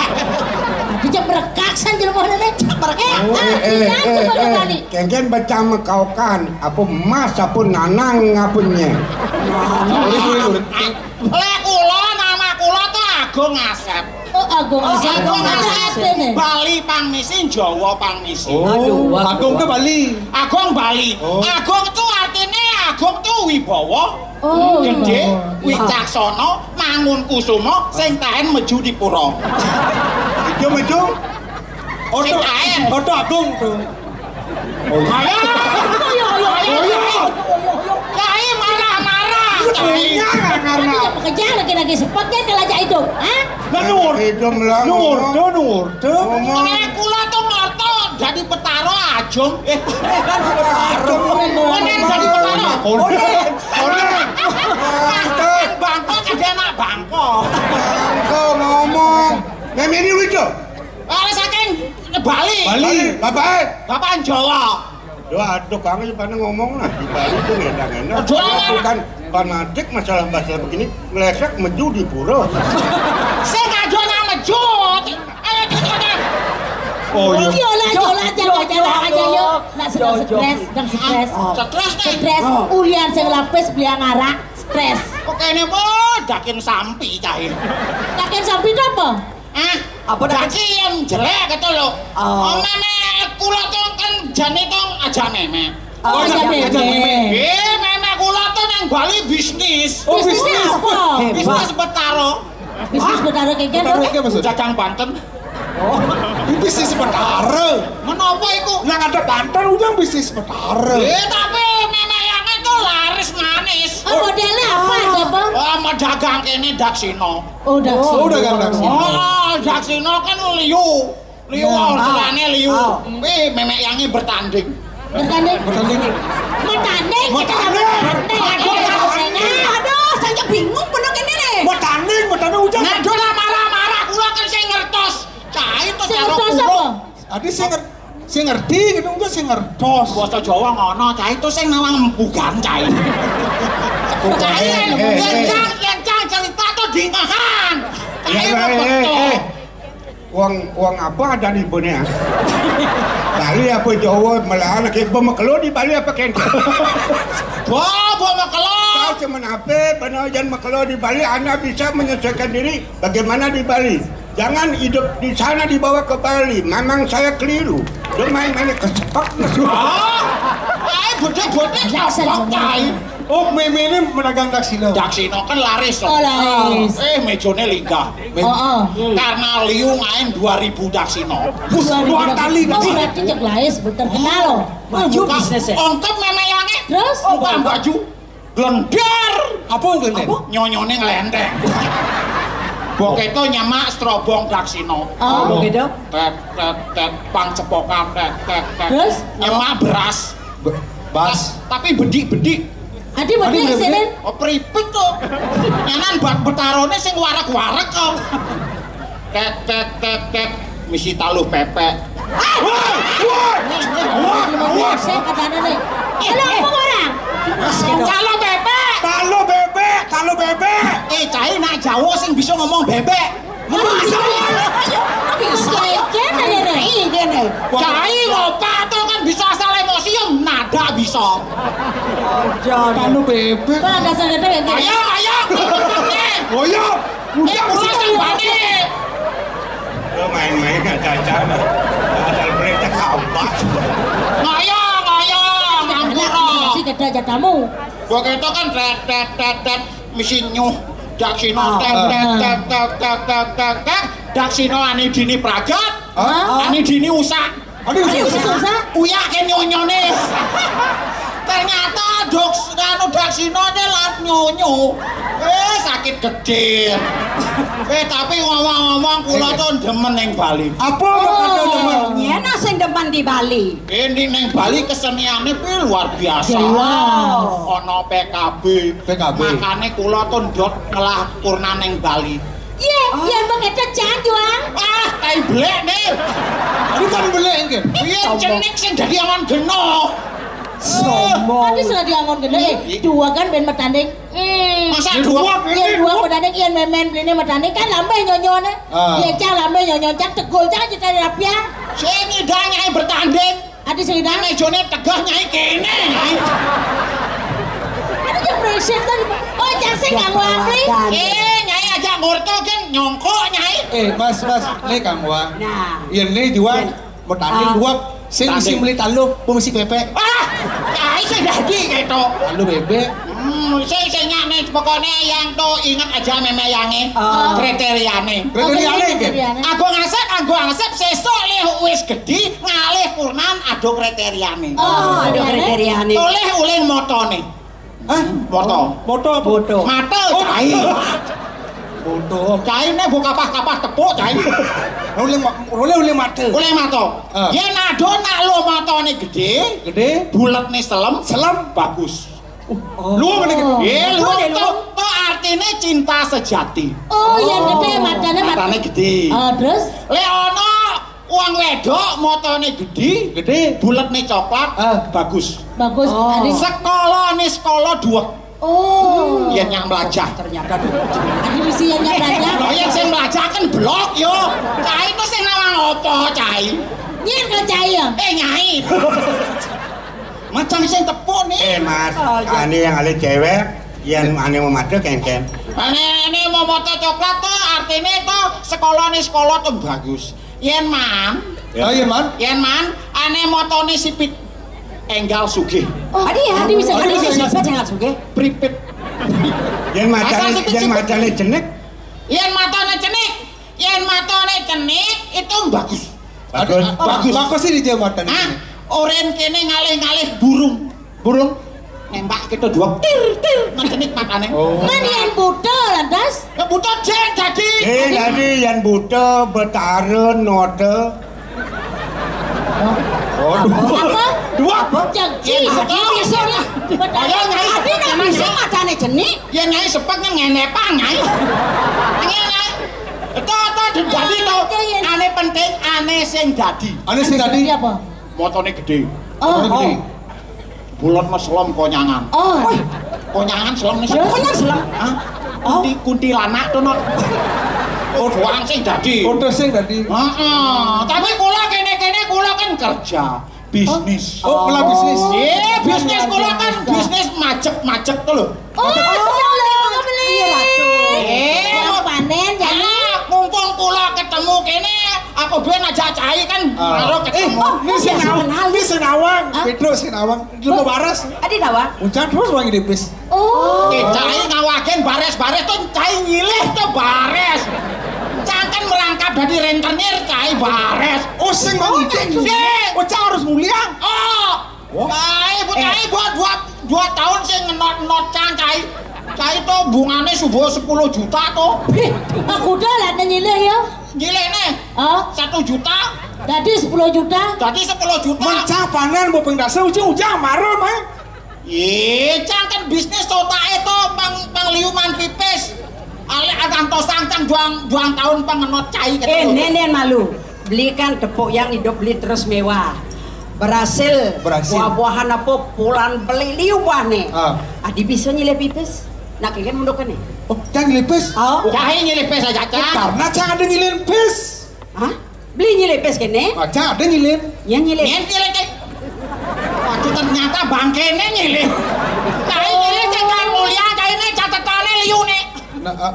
Dijak merekak san jelema rene. Merekak. Eh, oh, eh, eh, eh, eh, eh. Kengken baca mekaukan, apa mas, apa nanang, apa nye. Sorry, sorry, sorry. Lek kula, nama kula tuh Agung Asep. Oh, Agung Asep. Agung Asep. Asep ini. Bali Pangmisi, Jawa Pangmisi. Oh, aduh, aduh. Agung ke Bali. Agung Bali. Oh. Agung tuh artinya, Agung tuh wibawa. Oh, gede, wibawa. Wicaksana, mangun kusuma, sing tahen meju di pura. Meju, meju. Oto, sing tahen. Oto Agung tuh. Oh, iya. Ayo. Ayo, ayo, ayo, ayo, ayo. Kiai marah-marah, Kiai. Iya, karena. Tapi ya pekerjaan lagi-lagi sepotnya kalau aja hidup, hah? Lah, nuwun. Hidup lah, nuwun, ngomong. Tuh, nuwun, tuh. Ngomong. Nek kula tuh ngerti dadi petara ajung. Eh, petara. Ngomong dadi petara. Ngomong. Ngomong. Bangkok ada anak bangkok. Bangkok ngomong. Memeni lucu. Arek saking Bali. Bali, Bapak. Bapak Jawa. Yo, aduh, Kang, ini pada ngomong lah, di Bali itu ngendang-ngendang. Aduh. Aku kan fanatik masalah bahasa begini, ngelesek meju di pura. Sing aja nang meju. Ayo, cepetan. Oh, iya. Yo lah, yo lah, yo, yo, yo, aja, yo. Nak sedang stres, sedang stres. Ah, stres, nih. Stres, ulian sing lapis, beli arak, stres. Kok kene, boh, dakin sampi, cah ini. Dakin sampi itu apa? Ah, apa dah? Dadi yang jelek gitu loh. Oh. Oh, Memek, kula tuh kan jane tuh aja Memek. Oh, aja Memek. Aja Memek. Eh, Memek kula tuh nang Bali bisnis. Oh, bisnis apa? Bisnis Betara. Bisnis Betara kayak gitu? Betara kayak apa, maksud? Cacang banten. Oh, ini bisnis Betara. Menapa iku? Nang ada banten udah bisnis Betara. Eh, tapi Memek yang itu laris manis. Oh, modelnya apa, ada apa? Wah, mau dagang kene daksina. Oh, daksina. Oh, udah kan daksina. Oh, daksina kan liu. Liu, ordenane liu. Wih, Memek Yangi bertanding. Bertanding? Bertanding. Bertanding, kita nggak bertanding. Aduh, saya bingung bener ini nih. Bertanding, bertanding, ucap. Nah, aduh lah, marah-marah, kula kan sing ngertos. Cai to. Sing ngertos apa? Adi sing ngerti. Sing ngerti gitu, enggak sing ngertos. Basa Jawa ngono, cah itu sing nawang embugan, cah. Cah, eh, eh, eh, yang, yang, yang cerita tuh di ngahan. Cah, eh, eh, eh. Wong, wong apa ada di ibunya? Bali apa Jawa, melahan lagi pemekelo di Bali apa kan? Wah, pemekelo. Kau cuma apa, benar jangan mekelo di Bali, anak bisa menyesuaikan diri. Bagaimana di Bali? Jangan hidup di sana dibawa ke Bali. Memang saya keliru. Dia main-main kesepak. Ah, ai bocah-bocah kesepak tai. Oh, Meme ini medagang daksina. Daksina kan laris to. Oh, laris. Eh, mejone linggah. Heeh. Karena liu main dua ribu daksina. Dua ribu dua kali daksina. Oh, berarti cek laris, terkenal loh. Maju bisnisnya. Ongkep Meme yange. Terus? Buka baju. Glender. Apa glender? Apa? Nyonyone ngelenteng. Bokete nyemak strobong daksina. Oh. Apa gitu? Tet, tet, tet, pang cepokan, tet, tet, tet. Terus? Nyemak beras. Be-, bas. Ta-, tapi bedik-bedik. Adi bedik sini. Oh, pripit kok. Nyanan bat betarone sing warek-warek kok. Tet, tet, tet, tet. Misi taluh pepek. Wah, wah, wah, wah. Saya katanya nih. Eh, lo apa orang? Taluh bebek. Taluh bebek, taluh bebek. Eh, cai nak Jawa sing bisa ngomong bebek. Ngomong bisa. Bisa. Kene, Rek. Cai ngopak to kan bisa asal emosi ya nada bisa. Aja. Kanu bebek. Kan ada sadar ya. Ayo, ayo. Oh iya. Eh, kula sing balik. Lo main-main aja aja. Asal perintah kampas. Ngoyo, ngoyo, ngampura. Jadi gede aja kamu. Gua ketok kan tet tet tet tet mesin nyuh daksino tet tet tet tet tet tet tet tet daksino ani dini prajat. Hah? Ani dini usak. Aduh, Ayo susah. susah. Uyak ke nyonyone. Ternyata dok anu daksino ne lat nyonyo. Eh, sakit gede. Eh, tapi ngomong-ngomong kula tuh demen ning Bali. Apa kok ada teman? Nyena sing depan di Bali. Ini ning Bali keseniannya kuwi luar biasa. Jelas. Ono P K B. P K B. Makane kula tuh ndot ngelah kurna ning Bali. Iya, iya begitu jangan juang. Ah, tai belek nih. Ini kan belek kan? Iya, cenik sing dadi awan geno. Tadi sudah diangon gede. Eh, dua kan ben metanding. Hmm. Masa Ya, dua? dua, Iya dua metanding iya memen belinya metanding kan lambe nyonyone. Ah. Iya cang lambe nyonyon cang tegul cang cita rapiang. Sing nyidang nyai bertanding. Adi sing dang. Mejone tegah nyai kene, nyai. Adi cang berisik tadi. Oh cang sing nggak ngwakli. Eh, nyai aja ngurto kan nyongkok nyai. Eh, Mas, Mas, ini Kang Wah. Nah. Iya, ini dua mau tanding Ah. dua sing isi Tanding. Beli talu, pun isi bebek. Ah, nyai sing dadi keto. Talu bebek. Hmm, sing sing nyane pokoknya yang to inget aja meme yange. Oh. Kriteriane. Kriteriane kan? Kriteriane. Aku ngasep, aku ngasep sesuk le wis gedhi ngalih kurnan ado kriteriane. Oh, ada kriteriane. Oleh uling motone. Hah? Moto. Moto apa? Bodoh. Mata Oh, cai. Bodoh. Cai ne mbok kapah-kapah tepuk cai. Oleh ma- oleh oleh mata. Oleh mata. Ah. Yen ado nak lo matane gedhe, Gede. buletne selem, Selem. Bagus. Lu mana gitu? Ye, lu Betul, to, to artine cinta sejati. Oh, yang gede matanya mat. Matane gedhe. Oh, terus Lek ana wong wedok matane gedhe, Gede. buletne coklat, Ah. Bagus. Bagus. Oh. Tadi Sekolane sekolah dua. Oh. Yen nyak melajah. Ternyata dulu. Tadi mesti yang nggak belajar. Lho yen sing melajah kan blok yo. Cai itu sing nawang apa, cai? Nyir ke cai ya. Eh, nyai. Macam sing tepuk nih. Eh, Mas, ane yang ale cewek, yang ane mau madu kengken. Ane ini mau moto coklat to, artine to sekolane sekolah to bagus. Yen man, Oh iya, Man. yen man, ane motone sipit. Enggal sugih. Oh, tadi ya, tadi bisa Oh, tadi iya, bisa iya. sipit sing suge. Pripit. Yang matane, Asal sipit, yang sipit. Matane cenik. Yen matane cenik, yen matane cenik itu bagus. Bagus. Bagus. Bagus sih di Jawa Tengah. Hah? Oren kene ngalih-ngalih burung. Burung. Nembak kita dua tir tir nang cenik matane. Oh. Man yang buta lantas. Ya buta jeng jadi. Eh, tadi yang buta betara note. Oh, dua. Apa? Dua. Janji. Iya, Dia biasanya. Ayo, nyai, Tapi nak nyai. Bisa matane cenik. Ya nyai sepet nang ngene apa nyai? Nyai nyai. Itu itu dadi to. Ane penting ane sing dadi. Ane sing dadi. Apa? Motone gede. Oh. Gede. Bulat mas selem konyangan. Oh. Konyangan selem nih. Konyang selem. Hah? Kunti kuntilanak to not. Oh, doang sing dadi. Udah sing dadi. Heeh, tapi kula kene-kene kula kan kerja bisnis. Oh, kula bisnis. Iya, bisnis kula kan bisnis majek-majek to lho. Oh, sudah mulai mau beli. Eh, Yang panen jadi. Ah, mumpung kula ketemu kene, aku ben aja cai kan Ah. baru ketemu. Oh, Ini sing biasa nawang, kenal. Ini sing nawang. Hah? Pedro sing nawang. Lu mau baras? Tadi tawa. Ujan terus wangi tipis. Oh. Eh, cai ngawakin bares-bares to cai nyilih to bares. Cangken merangkap dadi rentenir cai bares. Oh, sing wangi. Sing. Oh, cang harus mulia. Oh. Oh. Cai, bu cai buat dua, dua tahun sing ngenot-ngenot cang cai. Cai to bungane subuh sepuluh juta to. Aku udah lah nyilih ya. Nyilih nih. Oh, Satu juta. Tadi sepuluh juta. Tadi sepuluh juta. Mencang panen mau ping dasar ujung ujang marah, Mai. Ih, cangken bisnis to tak itu pang pang liuman pipis. Ale akan tosang cang duang duang tahun pengenot cai Eh, nenen malu. Belikan tepuk yang hidup beli terus mewah. Berhasil. Berhasil. Buah-buahan apa pulan beli liubah nih. Ah. Adi bisa nyilih pipis. Nak kengken munduk nih. Oh, cang nyilih pis. Oh. Cai nyilih pis aja cang. Karena cang ada nyilih pis. Hah? Beli nyilih pis kéné? Aja ada nyilih. Nyén nyilih. Nyén nyilih, Cik. Waduh, ternyata bangkéné nyilih. Cai nyilih, Cik, kan mulia, cainé catetane liyu nih. Nah, ah.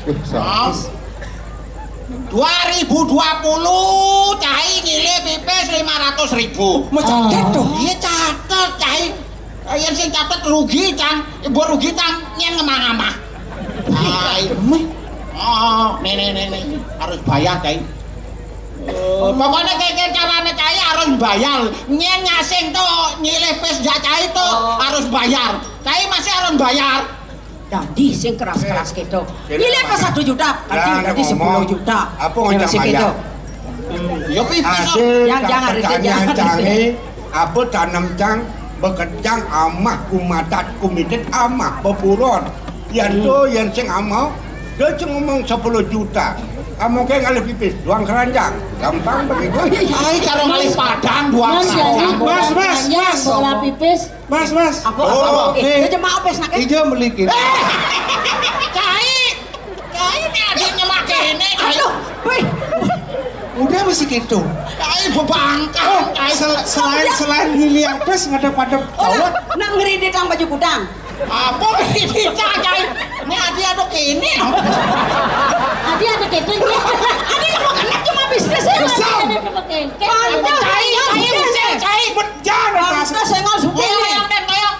Eh, salah. Dua ribu dua puluh, cai nyilih pipis lima ratus ribu. Mau catet dong. Iya, catet, cai. Eh, yang sing catet rugi, Cang. Eh, mbok rugi, Cang. Nyén ngemang amah. Cai. Meh. Oh, nih, nih, nih, nih. Harus bayar, cai. Oh, pokoknya kayak carane cai harus bayar. Nyén nyasing tuh, nyilih pis jak cai tuh harus bayar. Cai masih harus bayar. Dadi sing keras-keras gitu. Nyilih pas satu juta, dadi, dadi sepuluh juta. Apa ngoncang bayar? Ya, pipis. Hasil pertanian cangé, apa tanem cang, bekejang amah kumatat kumitit amah beburon. Yén to, yén sing amah, dia cuma ngomong sepuluh juta. Among kayak ngalih pipis, duang keranjang. Gampang begitu. Ai, cara ngalih padang, duang keranjang. Mas, mas, mas. Bola pipis. Mas, mas. Apa? Oh, apa? Eh, dia cuma apa, Nak? Ija beli gitu. Eh, cai. Cai, ini adiknya makéné, cai. Aduh, wih. Udah masih gitu. Cai, bebangkang, oh, cai. Sel-, selain, selain nyilih pis, ngadep-ngadep. Oh, nak, nak ngredit nang baju kudang. Apa ngredit, cai? Ini adi ada kéné. Adi ada kéné. Adi cuma kena cuma bisnis ya. Kesel. Ada cuma kéné. Cai, cai, cai. Jangan. Pantes saya nggak suka. Ini yang dan kayak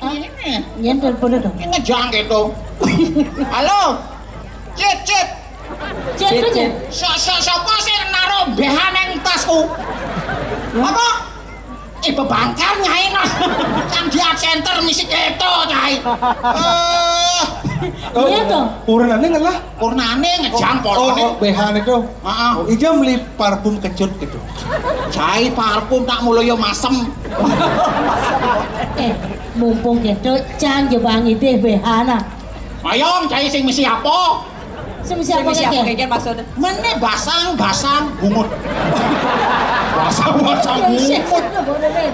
Ini. Nyén telepon dong. Ini ngejang gitu. Halo. Cit, Cit. Cit, Cit, Cit. Sa-, sa-, sapa sing naruh B H nang tasku? Apa? Eh, bebangkar nyai nah. Kan dia center misi keto, nyai. Eh. Iya, toh. Urunane ngelah. Urunane ngejang polone. Oh, oh, B H niku. Heeh. Oh, ija beli parfum kecut gitu. Cai parfum tak mulai yo masem. Eh, mumpung gitu, Cang jebang idih B H nah. Ayo, cai sing misi apa? Sing misi apa, Kek? Kek, maksud? Mene basang-basang bungut. Basang-basang bungut.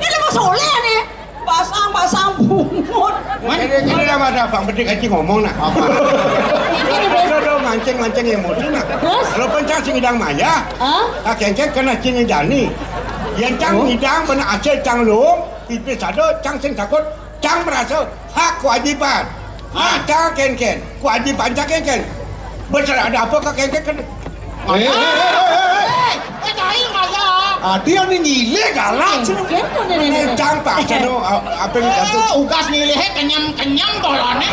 Ini mau soleh nih. Basang-basang bungut. Jadi, jadi nama ada Bang Bedik Haji ngomong nah. Apa? Aduh, aduh, mancing-mancing emosi nah. Terus? Lo pencang sing idang maya. Hah? Kakengkeng kena cing idani. Yen cang idang bener hasil cang lung, pipis ada cang sing takut, cang merasa hak kewajiban. Hak cang kengkeng, kewajiban cang kengkeng. Bener ada apa kakengkeng kena? Eh, eh, eh, eh, eh. Eh, eh, cai maya. Adi ane nyilih galak. Kengkeng kok nenek. Cang tak seno, a-, apa yang jatuh? Eh, ugas nyilih kenyem-kenyem polone.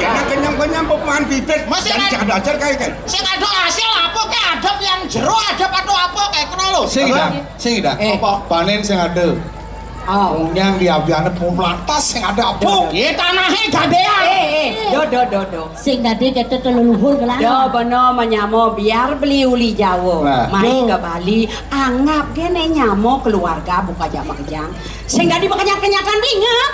Kena kenyem-kenyem peman bibit. Masih jadi ada ajar kayak kan. Sing ada hasil apa ke adep yang jero, adep atau apa kayak kena lo? Sing dah, sing dah. Eh. Apa? Panen sing ada. Oh. Wong nyang diabiane pun lantas sing ada apa? Ye tanahe gadean. Eh, eh, do, do, do, do. Sing dadi keto to leluhur kelan. Do beno menyamo biar beli uli Jawa. Nah. Mai ke Bali, anggap kene nyamo keluarga buka jak makejang. Sing dadi makejang kenyakan beli inget.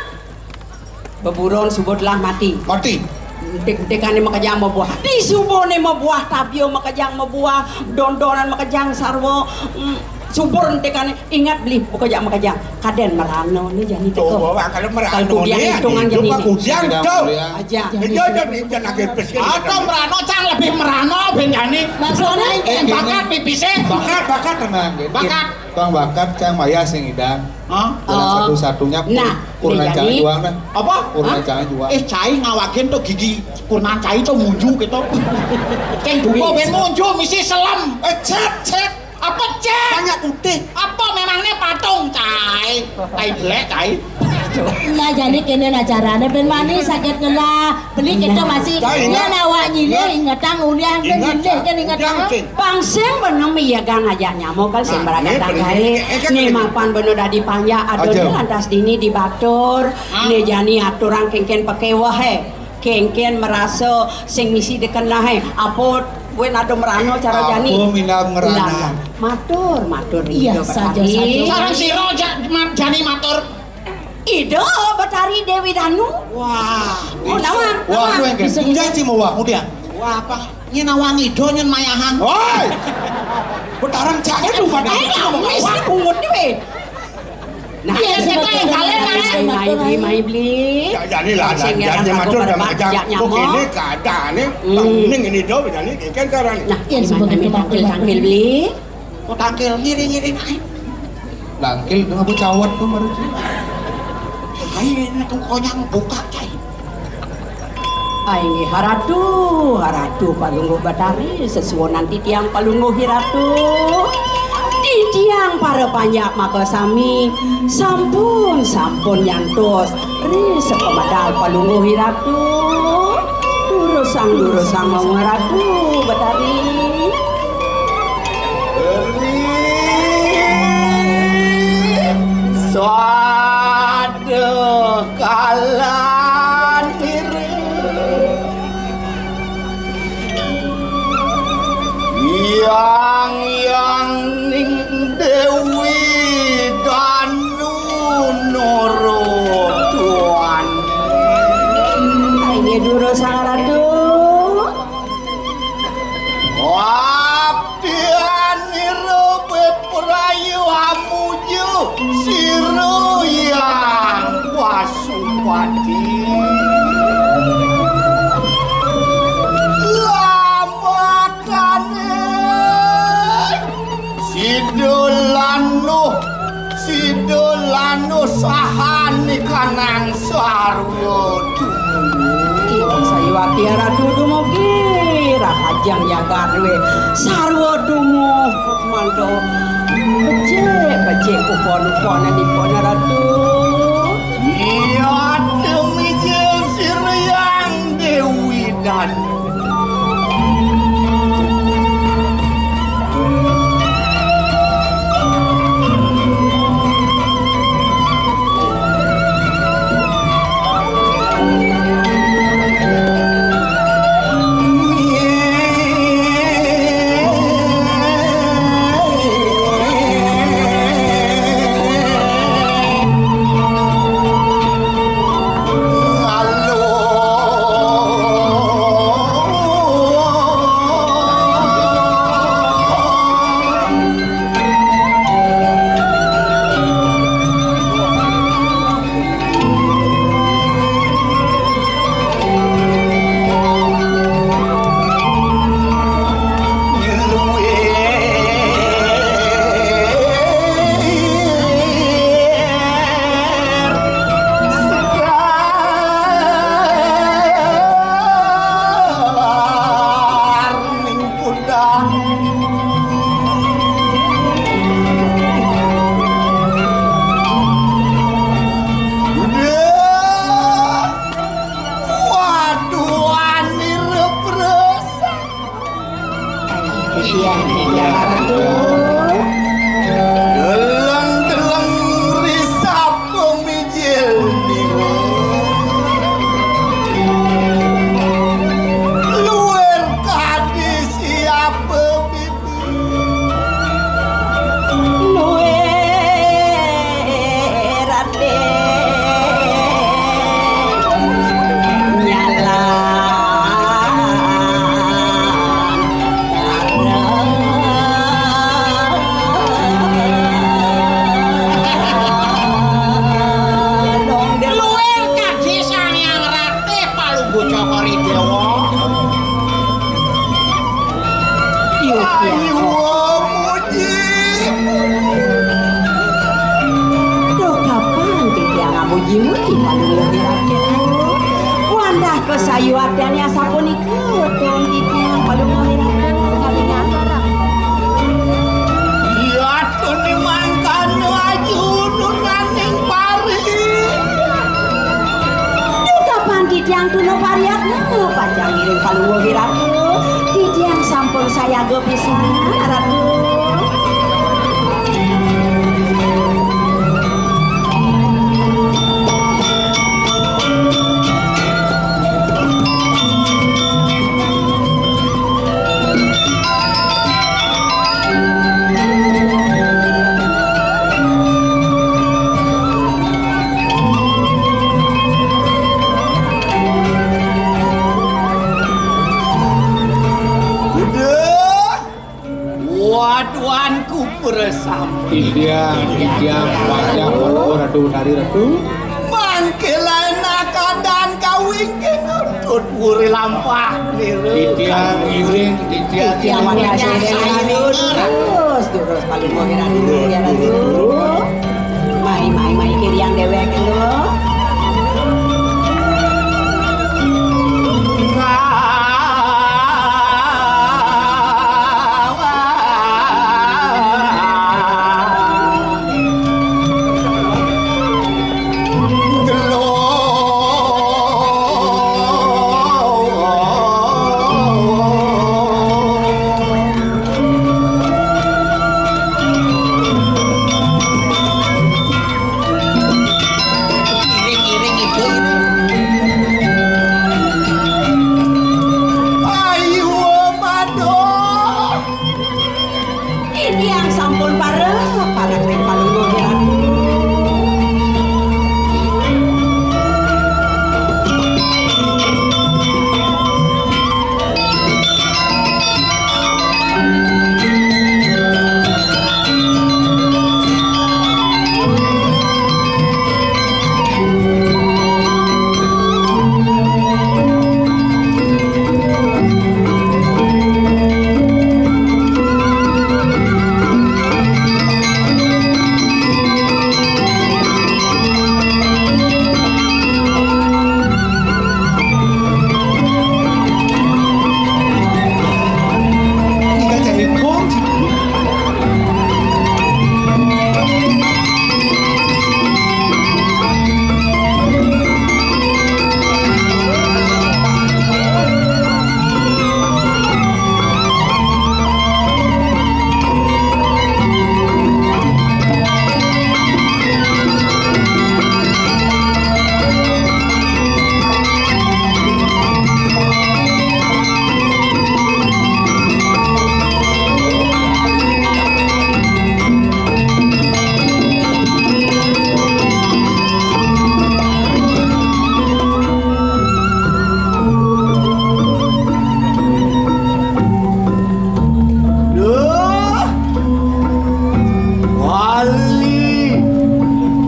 Beburon subuh telah mati. Mati. Entik-entikane makejang mabuah. Di subuhne mabuah, tabio makejang mabuah, dondonan makejang sarwa. Mm, subur entikane. Ingat beli, pokok jak makejang. Kaden merano ni jani teko. Tuh, bawa kalau merano. Kalau kudian ni, hitungan jani ni. Kudian tu. Aja. Itu aja ni, jangan lagi pes. Atau merano, cang lebih merano, ben jani. Maksudnya, eh, bakat pipise. Bakat, bakat tenang. Bakat. Bang bakat, cang maya sing idang. Hah? Jalan satu-satunya. Nah, kurnan cang juang nah. Apa? Kurnan cang juang. Eh, cai ngawakin tuh gigi kurnan cai tuh munju gitu. Ceng buko ben munju, misi selem. Eh, cek, cek. Apa, Cek? Banyak putih. Apa memangnya patung, cai? Tai belek, cai. Nah, jadi kene nah carane ben mani sakit ngelah. Beli kita masih nyen awak nyilih, ingetang uliah, kan nyilih, kan ingetang. Pang sing beneng miyagan aja nyamuk kan sing beragak gawe. Ni mapan beno dadi panjak, aduh, ni lantas dini dibatur. Ni jani aturang kengken pekeweh, eh. Kengken merasa sing misi dikenahe. Apa wen ada merano cara jani? Apa minab ngerana? Matur, matur. Iya, saja, saja. Sareng sira jani matur. Ida Betari Dewi Danu. Wah. Oh, nawang. Wah, nawang. Janji mau wah, kemudian. Wah, apa? Nyen nawang ida nyen mayahan. Woi. Betaran jaket lu pada. Eh, ya, wis bungut iki. Nah, iya, sing paling kalian, nah. Mai beli, mai beli. Ya, jani lah, Sing jani ngarang matur lagu sama pada kejang. Kok ini keadaannya, hmm. Bang Ning ini do, jani kan karang. Nah, iya, sebagai tangkil, tangkil beli. Oh, tangkil, ngiring-ngiring ae. Tangkil, dengan bu cawat tuh, baru sih. Ayo, ini tuh konyang buka, cai. Ai nggih, haratu, haratu Palungguh Batari, sesuunan titiang Palungguh Hiratu. Titiang para panjak maka sami sampun, sampun nyantos ri sepamedal Palungguh Hiratu. Durusang, durusang mau Ratu Batari. Ri sada kalanira, Hyang, Hyang ning Dewi Danu Norotuan. Inggih durusang Ratu. Abdianira beprayu amuju sira Hyang Pasupati. Lamakane sida lanuh, sida lanuh sahan ikanang sarwa tumuju. Ing sayuwati Ratu dumugi rahajeng jagat duwe sarwa tumuh manto becik-becik upon-uponanipun Ratu. Iya, demi Siriang Dewi dan Waduh, anir presa. Iya, iya, Ratu. Deleng-deleng risap pemijil diri. Luwir kadi siap pemijil. Luwih Raden nyalang Luwih kadi Sang Hyang Ratih Palungguh Cokor I Dewa. Iya, iya. Ayo, muji. Duh, kapan titiang ngamuji-muji Palungguh Iraga? Wandah kasayuwatane asapunika, dong titiang Palungguh Iraga. Iya, tuni mangkana aju nunaning pari. Duh, kapan titiang tuna pariyatna, pacang ngiring Palungguh Ratu. Titiang sampun sayaga pisan, Ratu. Udah. Waduh, Bersama. Titiang, titiang, panjang umur, Ratu, dari Ratu. Mangke lain keadaan kawingking, tut puri lampah niru. Titiang iring, titiang iring. Terus, terus, paling mau heran dulu ya, Ratu. Mai, mai, mai, kiriang dewek dulu. Ayo, Mado. Titiang sampun parek, parek ring Palungguh Ratu. Duh, wali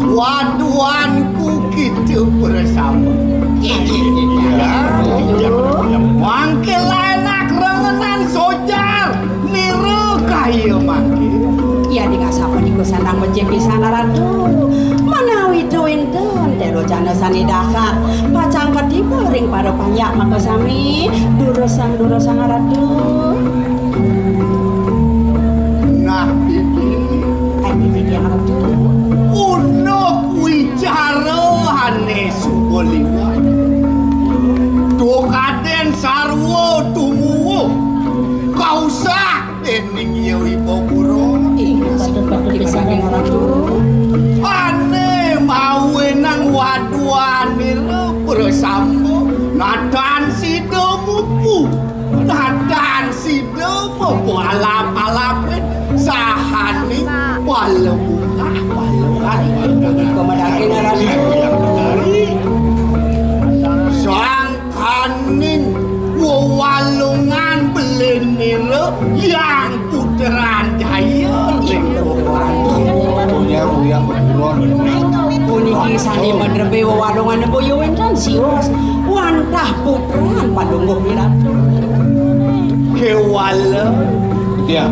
waduanku kita bersama. Ya, ya, ya, ya. Mangke laenak rengenan sojar, nira kaya mangke. Ya, dingah sapunika sandang becik pisan, Ratu. Menawi wénten telocana sané dahat, pacang katiba ring para panjak makasami, durusang-durusang, Ratu. Nah, iki. Ayo, iki, Ratu. Unduk wicara ané suba liwat. Duh kadén sarwa tumuwuh. Kausah déning Hyang Ipabura. Inggih, patut-patut pisan, Ratu. Ané mawenang waduanira prasamba, nadan sida mupu, nadan sida mupu alap-alapin, sahaning pala bungkah, pala bungkah. Inggih, punika madaging, Ratu. Sang kaning wewalungan belinira Hyang Putran Jaya. Uyang, uyang, bekulon. Puniki sané madrebé wewalungan, boya wénten sios wantah putran Palungguh Wiratu. Kéwala. Iya,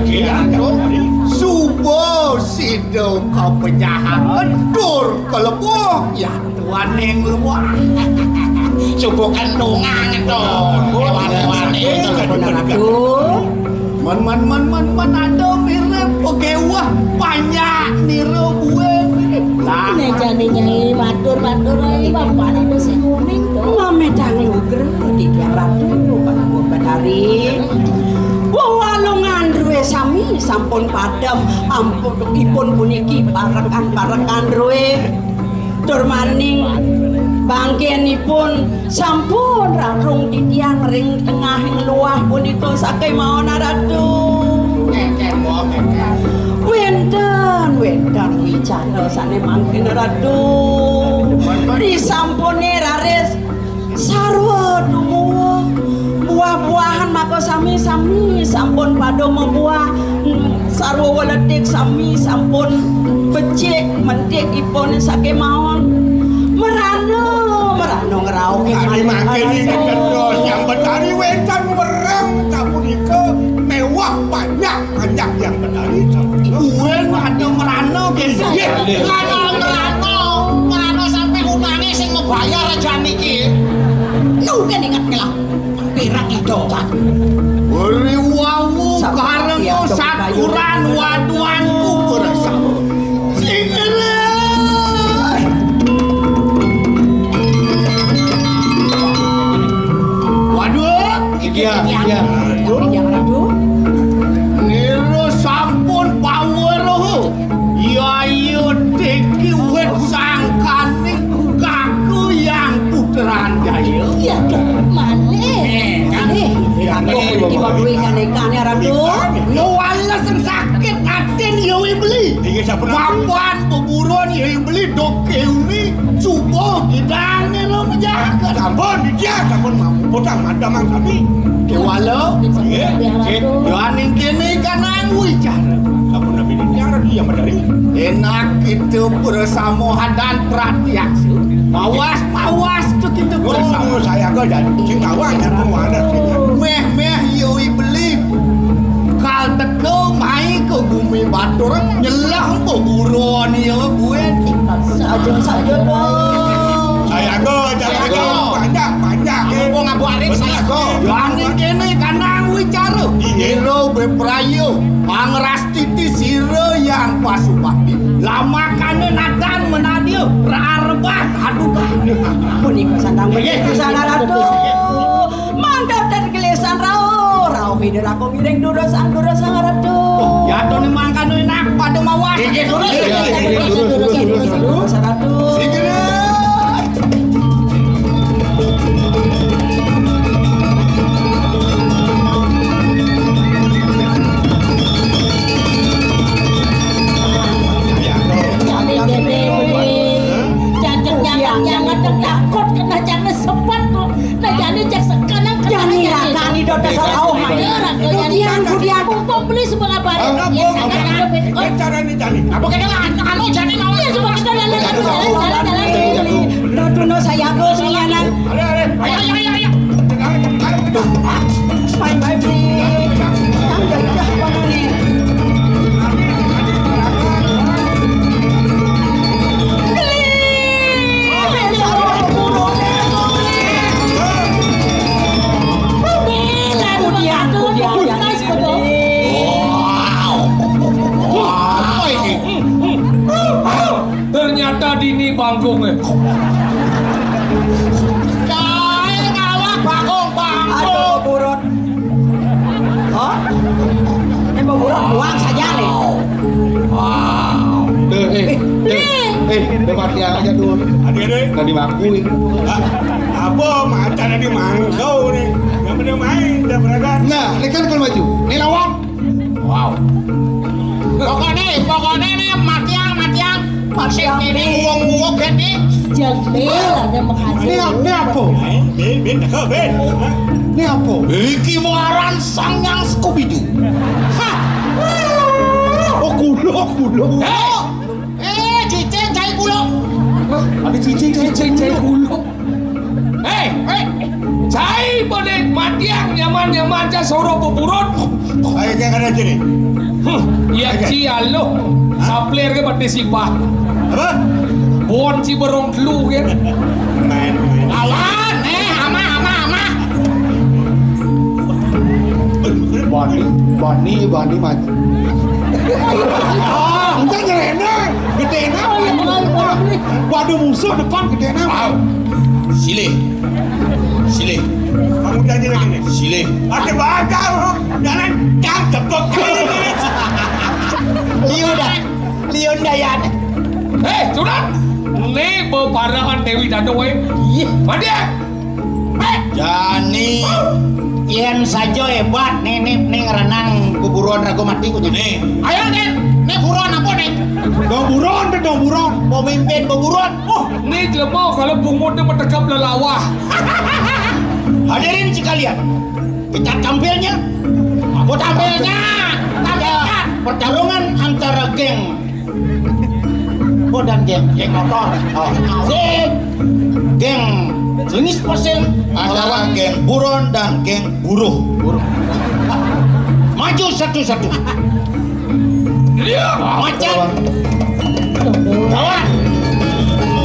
iya. Suba sida kapenyahan tur kalebuh ya. Waning luwah. Subuh kentungan to. Wani-wani. Sampun, Ratu. Men, men, men, men, men, ada mirip pegewah panjak nira buin. Lah. Né jani Nyai matur, matur, ai, bapakné sing uning to. Mamédang lugra titiang Ratu, Bapak Batari. Wewalungan drué sami sampun padem, ampun ipun puniki parekan-parekan drué. Tur maning bangkénipun sampun rarung titiang ring tengahing luah punika sakémaon, Ratu. Wénten, wénten wicara sané mangkin, Ratu. Risampuné raris sarwa tumuwuh. Buah-buahan maka sami-sami sampun pada mabuah. Sarwa weledik sami sampun becik mentik ipun sakémaon. Merana, merana ngrauhin. Adi mangkin iki terus yang Betari wénten wereng sapunika mewah banyak-banyak yang Betari. Kuwi ada merana, nggih. Nggih. Merana, merana, merana sampai utangé sing membayar aja niki. Nu kan inget ngelah. Pirang ida. Weri wawu karena saturan waduanku bersama. Sing ngelah. Waduh, iya, iya. Nira sampun paweruh. Ya, iya, tiki wit sangkaning kaku yang putran jaya. Iya, malih. Eh, kan? Malih. Iya, malih. Iki badué kanekane, Ratu. Nuwala sing sakit atin ya, Ibli. Iya, sampun. Papan beburon ya, Ibli, doke uni. Subuh kidane lo menjaga. Sampun, dia sampun mampu. Potang madamang sami. Kewala. Nggih. Yo aning kene kanang wicara. Sampun nabi ini tiang ratu yang madari. Enak kita bersama hadan pratiaksa. Mawas, mawas tu kita bersama. Oh, saya kok jadi sing kawan ya, kawan. Meh, meh, yo ibeli. Kal teko mai ke bumi batur, nyelah ke buron ya, gue. Saja, saja, dong. Saya kok, saya kok. Panjang, panjang. Apa ngabuk arit saya kok. Yo aning kene kanang wicara. Iya. Ira beprayu, pangrastiti sira yang pasupati. Lamakane nadan menadia, rarebah, aduh. Punika sandang begitu sana, Ratu. Mangga ten gelisan rauh, rauh pideraku miring durus-durus, Ratu. Oh, ya, to ni mangkane enak, pada mawas. Inggih, durus. Inggih, inggih, durus, durus, durus, durus. Ratu. Sing kene. Cacing nyangat-nyangat, takut kena jangan sempat tuh. Nah, jane cek sekarang kena jane jane. Rakani do dasar auh. Iya, rakani. Kudian, kudian. Mumpung beli sebelah bareng. Ya, sangat ada bet. Carane jane. Apa kena anu jane mau? Iya, coba kita jalan, jalan, jalan, jalan, jalan. Ratuno sayaga sing ana. Ayo, ayo, ayo, ayo. Bye, bye, beli. Tang gagah panane. Ternyata dini bangkungnya. Kae ngawak bangkung, bangkung. Aduh, burut. Hah? Ini mau burut buang saja nih. Wow. Tuh, eh, eh, eh, eh, matiang aja dulu. Adik-adik. Tadi mangkuin. Apa macan tadi mangkau nih? Yang bener main, udah beragam. Nah, ini kan kalau maju. Ini lawan. Wow. Pokoknya, pokoknya nih matiang, matiang. Matiang. Sing ini uwong-uwong kan nih. Jendela ada menghadir. Ini, ini apa? Ben, ben, ben, ben. Ini apa? Iki muaran sang yang Scooby-Doo. Hah? Oh, kulo, kulo. Eh, eh, cicing cai kulo. Ada cicing cai, cicing cai kulo. Eh, eh, cai pada matiang nyaman-nyaman ca soro pupurut. Ayo, kayak ada ciri. Hmm, ya, oke. Cia lo. Sapler ke pati sipah. Apa? Bon ci berong telu ke. Main, main. Awan, eh, ama, ama, ama. Bani, bani, bani maju. Ah, enggak nyerena. Gedena. Waduh, musuh depan gedena. Wow. Silih. Silih. Kamu janji lagi nih. Silih. Ada bakal. Jangan cang tepuk. Liu dah. Liu dah ya. Eh, sudah. Ini beparaan Dewi Danu, weh. Iya. Mati ya? Jani, yen saja hebat nih, nih, nih ngerenang beburuan raga mati ku nih. Nih. Ayo, nih. Nih buruan apa nih? Dong buron, dong buron. Pemimpin beburuan. Oh, nih jelema kalau bungut dia metekap lelawah. Hadirin sekalian, kita tampilnya. Apa tampilnya? Tampilkan. Pertarungan antara geng, oh, dan geng, geng motor. Oh. Asik. Geng jenis pasir antara melawan geng buron dan geng buruh. Buruh. Maju satu-satu. Iya, macan. Lawan.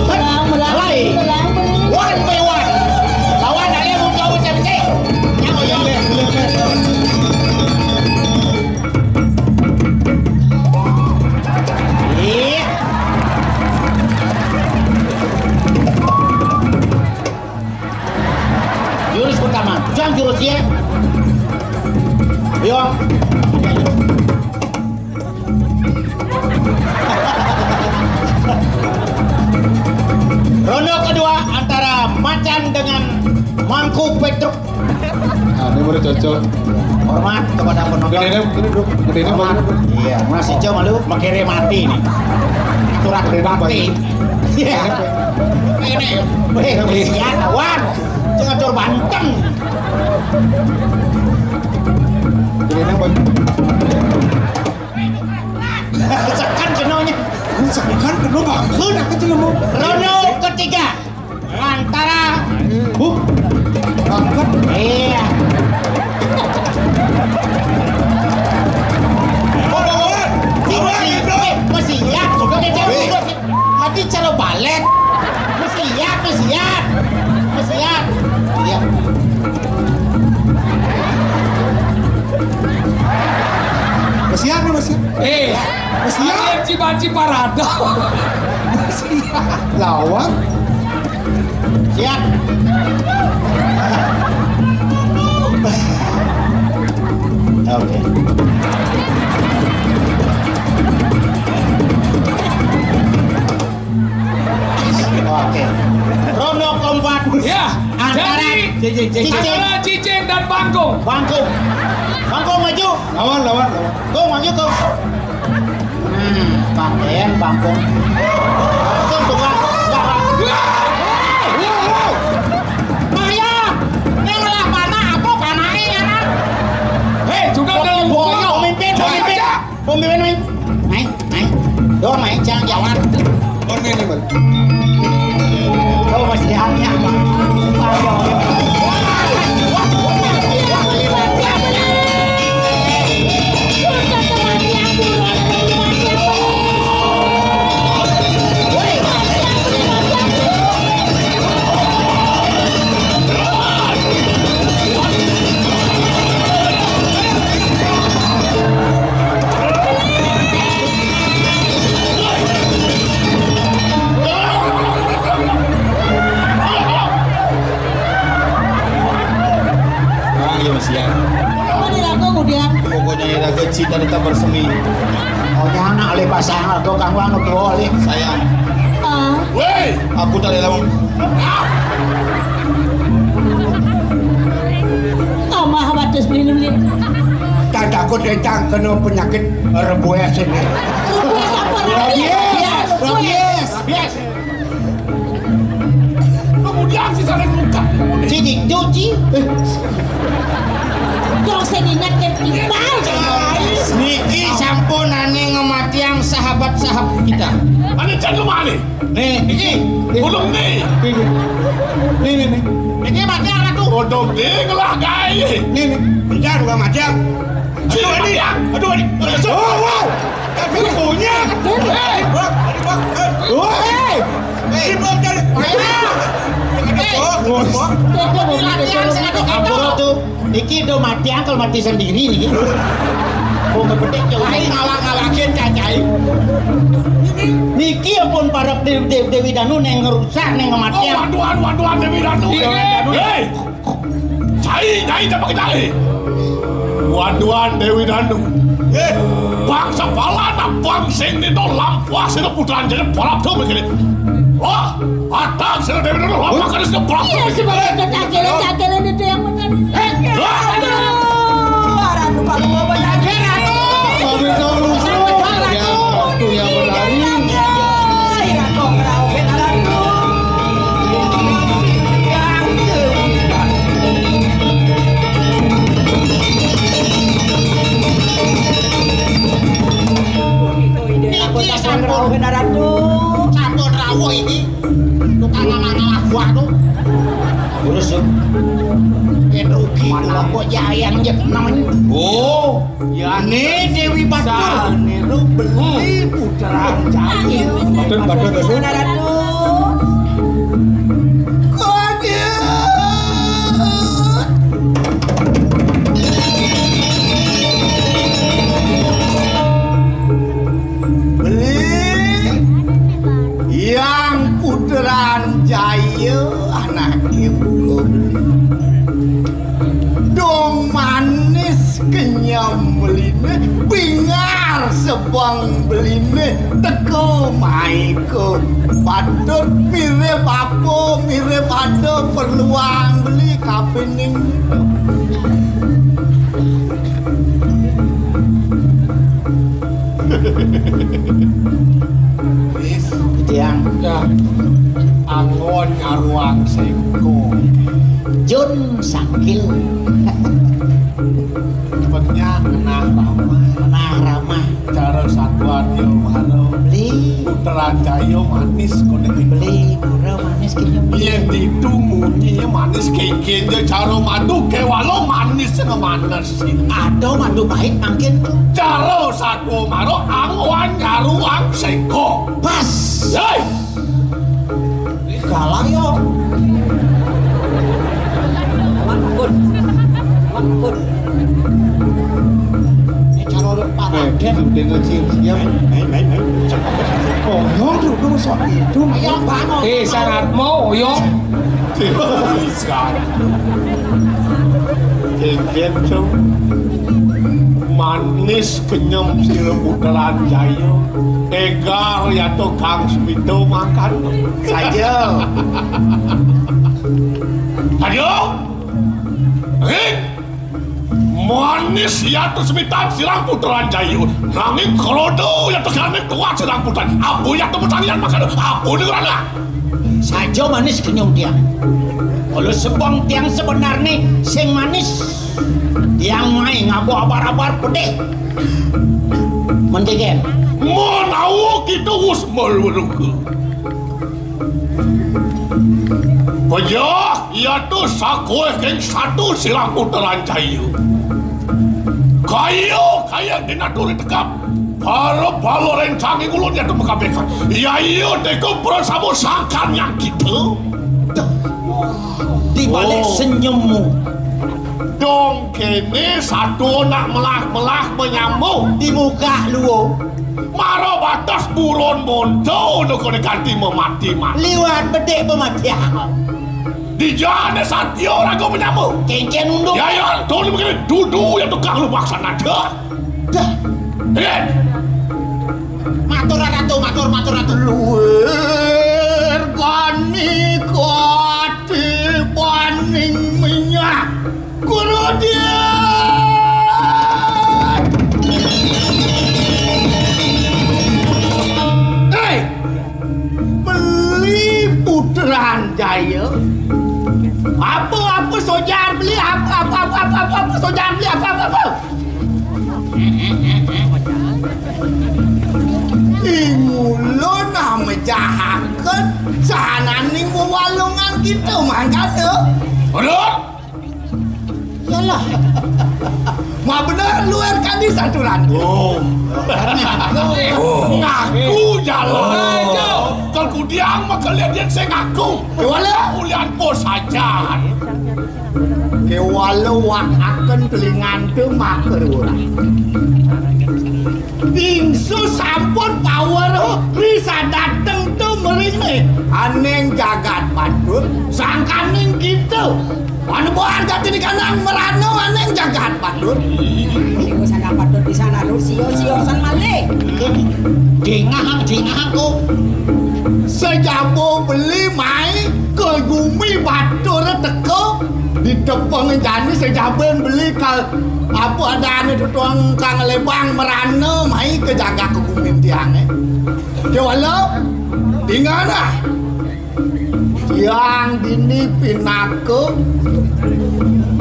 Melang, melang, melang, melang. One by one. Lawan, ale mau jauh, cek, cek. Yang, yang. Iya. Jurus pertama, jang jurus ya. Ayo. Ronde kedua antara macan dengan mangku petruk. Nah, ini baru cocok. Hormat kepada penonton. Gedenya, gedenya, gedenya. Hormat. Iya, masih jauh malu. Makere mati nih. Aturan gedenya mati. Iya. Ini, weh, ya kawan. Jangan atur banteng. Gedenya, Bang. Sekan kenanya. Sekan kena bangkeun aku jelema. Ronde ketiga. Antara. Huh? Angkat. Iya. Oh, lawan. Masih, masih ya. Udah, udah, udah. Hati cara balet. Masih ya, masih ya. Masih ya. Iya. Masih ya, masih ya. Eh, masih ya. Cibanci Parado. Masih ya. Lawan. Siap. Oke. Oke. Ronde keempat. Ya. Antara jadi, Cicing. Antara Cicing dan Bangkung. Bangkung. Bangkung maju. Lawan, lawan, lawan. Kung, maju, Kung. Hmm, pakaian bangkung. Bangkung, tukang. Bahaya. Ini malah panah, apa panahnya, ya, Nak? Hei, juga ada boyok, pemimpin, pemimpin. Pemimpin, main. Main, main. Dong, main, jangan jawab. Oh, ini, ini, Bang. Oh, masih hanya. Ah, iya, Mas, ya. Apa dilakukan, Udian? Pokoknya iraga cinta tetap bersemi. Oh, nyana alih pasang aku, kamu anu tuh, alih. Sayang. Ah. Woi, aku tak rela. Amah batas beli-beli. Tak takut entang kena penyakit rebues ini. Rebues apa? Rabies. Rabies. Rabies. Rabies. Kemudian si saling luka. Sini, cuci. Dong, saya ingat kan timpal. Niki sampun ane ngematiang sahabat-sahabat kita. Ane can lemah nih. Nih, niki. Ulung nih. Nih, nih, nih. Niki matiang, Ratu. Bodong nih, ngelah, guys. Nih, nih. Bisa juga matiang. Aduh, ini. Aduh, ini. Oh, wow. Tapi punya. Hei. Wah, tadi, Bang. Hei. Woi. Hei. Ini belum jadi. Ayo. Hei. Oh, oh. Latihan satu kampung. Ampura tuh. Niki do mati angkel mati sendiri niki. Oh, gede jauh. Aing ngalah-ngalahin cacai. Niki ampun parak Dewi, Dewi, Dewi Danu neng ngerusak neng kematian. Oh, waduh, waduh, waduh, Dewi Danu. Iya. Hei. Cai, nyai, jangan pakai cai. Waduan Dewi Danu. Eh, bangsa palana, bangsing di to lampuas itu putaran jadi balap tuh begini. Wah, atang sira Dewi Danu lampuas kan sudah balap tuh. Iya, sebagai kecakele-cakele itu yang benar. Eh, aduh, arah lupa mau benar. Ratu. Ratu yang berlari. Sampun rawuh, Ratu. Sampun rawuh iki. Tukang ngalah-ngalah buah tuh. Terus, Cuk. Yen rugi, kok jayang jek namanya. Oh, ya, ini Dewi Batur. Niru beli puteran jaya. Batur, Batur, Batur. Ratu. Kok dia? Beli yang puteran jaya anake kula. Dong manis kenyem beline, bingar sebeng beline, teka maika. Patut mirip apa, mirip ada perluang beli kapining. Wis, Tiang. Ya. Anggon nyaruang sengko. Jun sangkil. Penyak kenah ramah. Kenah ramah. Cara satuan yo maro. Beli. Puteran Jaya manis kono iki. Beli, mara manis kenyem. Yen ditu munyi manis kengken je cara madu kewala manis ngemanes. Ada madu pahit mangkin tu. Cara satuan maro angwan nyaruang sengko. Pas. Hei! Galang yo. Mangkun. Mangkun. Ini cara lu Pak Raden. Udah ngecil siap. Main, main, main. Oh, yo, dulu sok itu. Ayo, Bang. Eh, syaratmu, yo. Siap. Kengken, Cung. Manis kenyem sira puteran Jaya. Egar ya tukang sepito makan. Saja. Ayo. Hei. Manis ya tu semitan silang puteran Jaya. Nanging krodo ya tukang kuat silang puteran. Apa ya tu pertanian makan? Apa ni rana? Saja manis kenyem tiang. Kalau sebang tiang sebenarnya sing manis. Tiang mai ngabo abar-abar pedih. Mentigen. Menawa kita wis meluruka. Pejah, iya tu sakoe keng satu silang puteran Jaya. Kaya, kaya dinaturi tekap. Para bala rencang ing ulun ya tu mekabekan. Ya iya teko prasamo sangkan yang kita. Di balik senyummu. Dong kene satu nak melah-melah menyambung. Di muka luo. Mara batas burun monto no kone kanti memati mati. Liwat bedik pematian. Di jane satya raga menyambung. Kencen unduk. Ya ya, tolong begini dudu ya tukang lupak sana aja. Dah. Eh. Matur ratu, matur, matur ratu. Luwir gani kati paning minyak. Guru dia. Hei, beli puteran jaya. Apa, apa sojar beli? Apa, apa, apa, apa, apa, apa sojar beli? Apa, apa, apa? Ing ulun ah mejahaken sahananing wewalungan kita mangkana. Bener? Yalah. Mah bener luar kadi saturan. Oh. Ngaku jalan. Oh. Kalau kudiang mah kalian dia saya ngaku. Wala. Ulian bos aja. Kewala wakaken telingan tu makar orang. Bingsu sampun pawara risa dateng tu merine. Aning jagat patut, sangkaning kita. Anu buat gati di kandang merano aning jagat patut. Iku sana patut di sana lu sio-sio san malih. Dingahang, dingahang ko. Sejabo beli mai ke gumi batur teko ditepeng jani sejaben beli kal apa ada anu tutuang kang lebang merana mai ke jaga ke gumi tiang eh. Dia wala tinggal dah. Tiang dini pinaka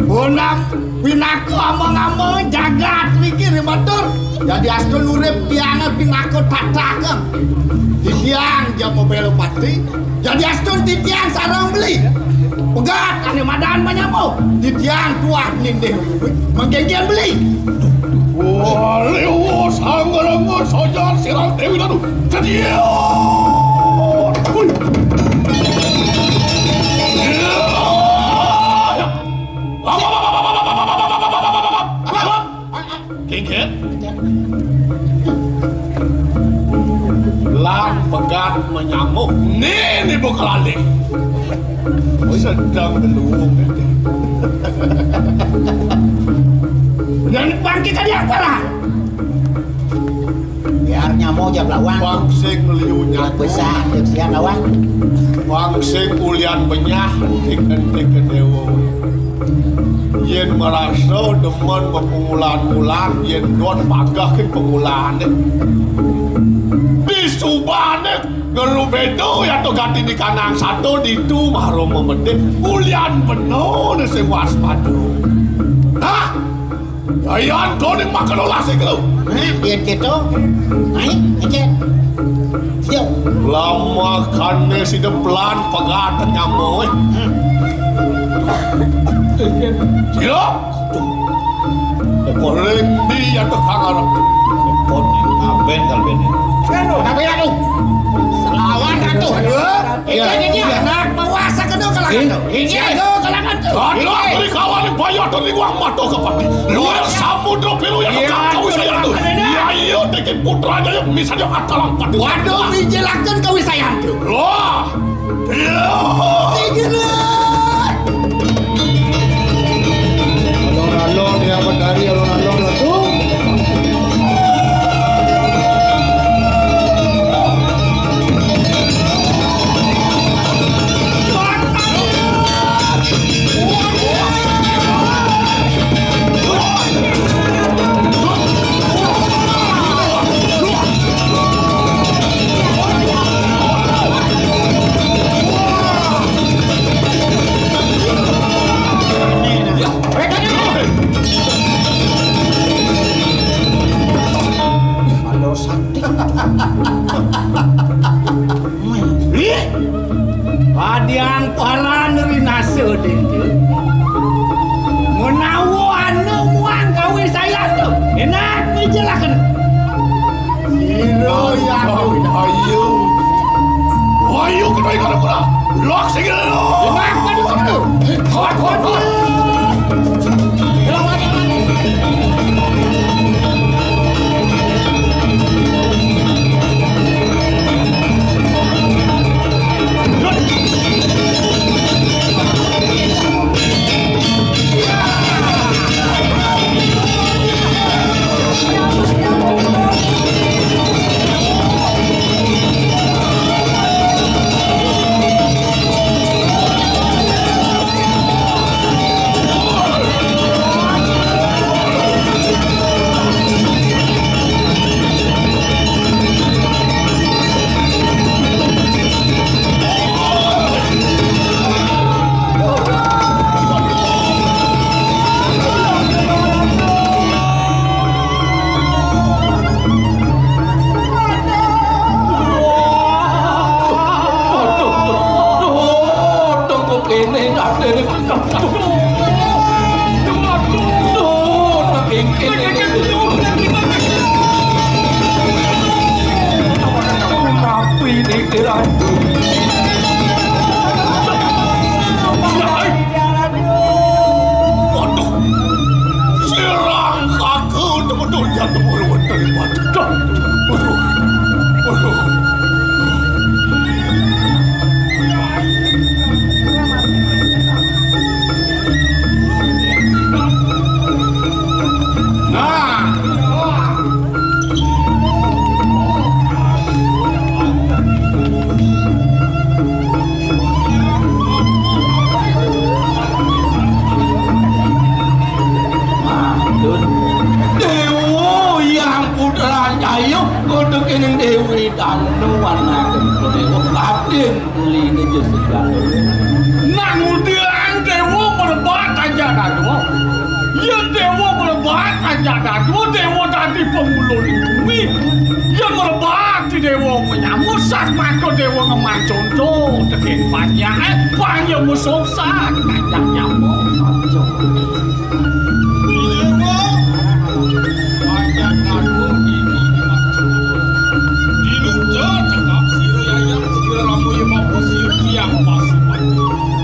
bonam Pinaka amang-amang jagat niki ring batur. Jadi astun urip tiang pinaka tataka. Titiang Jama Bela Pati. Jadi astun titiang sareng beli. Pegat ané madan manyama. Titiang tuah nindih menggenggén beli. Waliwo sanggalenga saja sirang Dewi Danu. Cedian. Hui. Kingkit. Lan pegat menyamuk. Né, né buka lalih. Sedang deluung. Yang bangkit tadi apa lah? Biar nyamuk aja belawang. Bang sing liu nyamuk. Besar, siang lawan. Bang sing ulian benyah, entik-entik ke dewa. Yén marasa demen mapungulan-ulan, yén don pagehkin pungulané. Disubane ngerubeda ya to ganti di kanang sato ditu maro memedit ulian bena ne sing waspada. Nah, yayan to ning makan olah sing kelu. Hah, yén kéto? Naik, ngecek. Yo. Lamakané sida pelan pegat nyamuk, éh. Sida. Paling di ya tekang arep. Repot nih, ngaben kalbene. Kenapa ya tuh? Selawan ratu. Iya, iya. Anak penguasa kedua kalangan tuh. Iya, kedua kalangan tuh. Ada beri kawan yang bayar tuh liwang mata ke pati. Luar samudra biru yang dekat kau saya tuh. Iya, iya, dikit putra aja yang bisa dia atalang pati. Waduh, mijelakan kau saya tuh. Wah. Iya. Sing gerak. Alon-alon dia betari, alon-alon lah tuh. Ih, padian palan rinasa, Dénjé. Menawa anu muang kawisayan tu, enak dijelaken. Sira ya, ayo. Ayo, kita ikut aku lah. Lok sing lo. Enak padu kamu. Kuat, kuat, kuat. Aduh, aduh, aduh, aduh, kok kéné, aduh, aduh, aduh, aduh, aduh, kéné. Rapi niki, Ratu. Waduh, sirang kaka untuk menunjang temurun dari batu. Waduh, waduh. Nah. Matur. Déwa Hyang Putra Jaya, kodekening Déwi Danu, anaken Déwa Raden Lini Jesegala. Nang udiang Déwa merebak aja Danu. Ajak Datu Déwa dadi pangulun bumi. Yén mrebati Déwa menyambut, satmaka Déwa ngemang conto tekén panjaké, pang ya mesongsak ajak nyambut. Déwa, ajak Datu dina dimaksud. Dinuja cekap sira yayang, sira rama ya bapa, sira tiang pasupan.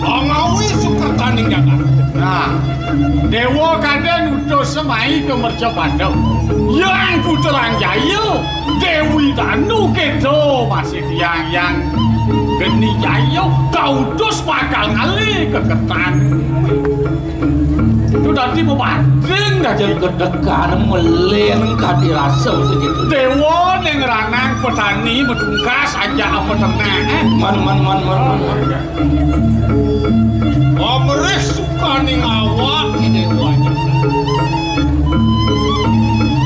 Pangawi sukertaning jagat. Nah, Déwa kadén utus semai ka mercapada. Yang Putran Jaya, Déwi Danu kéto masih tiang yang geni jaya, kautus bakal ngalih kekertan. Itu dadi bebanding dah jadi gedegan melin kadi rasa segitu. Déwa ning ranang petani metungkas ajak apa ternak, eh. Man, man, man, man, man, man. Amrih sukaning awak Ki Déwa.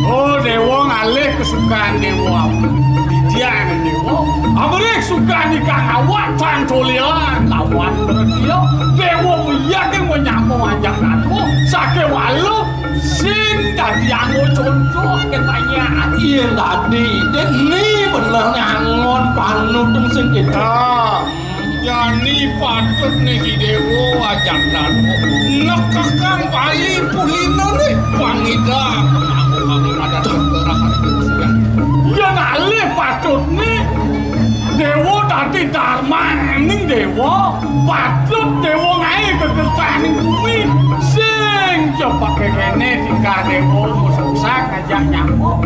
Oh, Déwa ngalih kesukaan Déwa. Didian Déwa. Amrih sukaning kang awak tan tolian lawan Bretya. Déwa yakin menyama ajak Datu. Sakéwala sing dadi anggo conto ké banyak. Yén dadi, Dék, ni bener nyangon panut sing kéto. Ah. Jani patut nih Ki Déwa ajak Datu nekekang Bali pulina nih pangida. Aku kami pada tergerak hari ini. Yén alih patut nih Déwa dadi darmaning Déwa, patut Déwa ngaé kekertaning bumi. Sing coba kéné tingkah Déwa, musuh ngajak nyambut.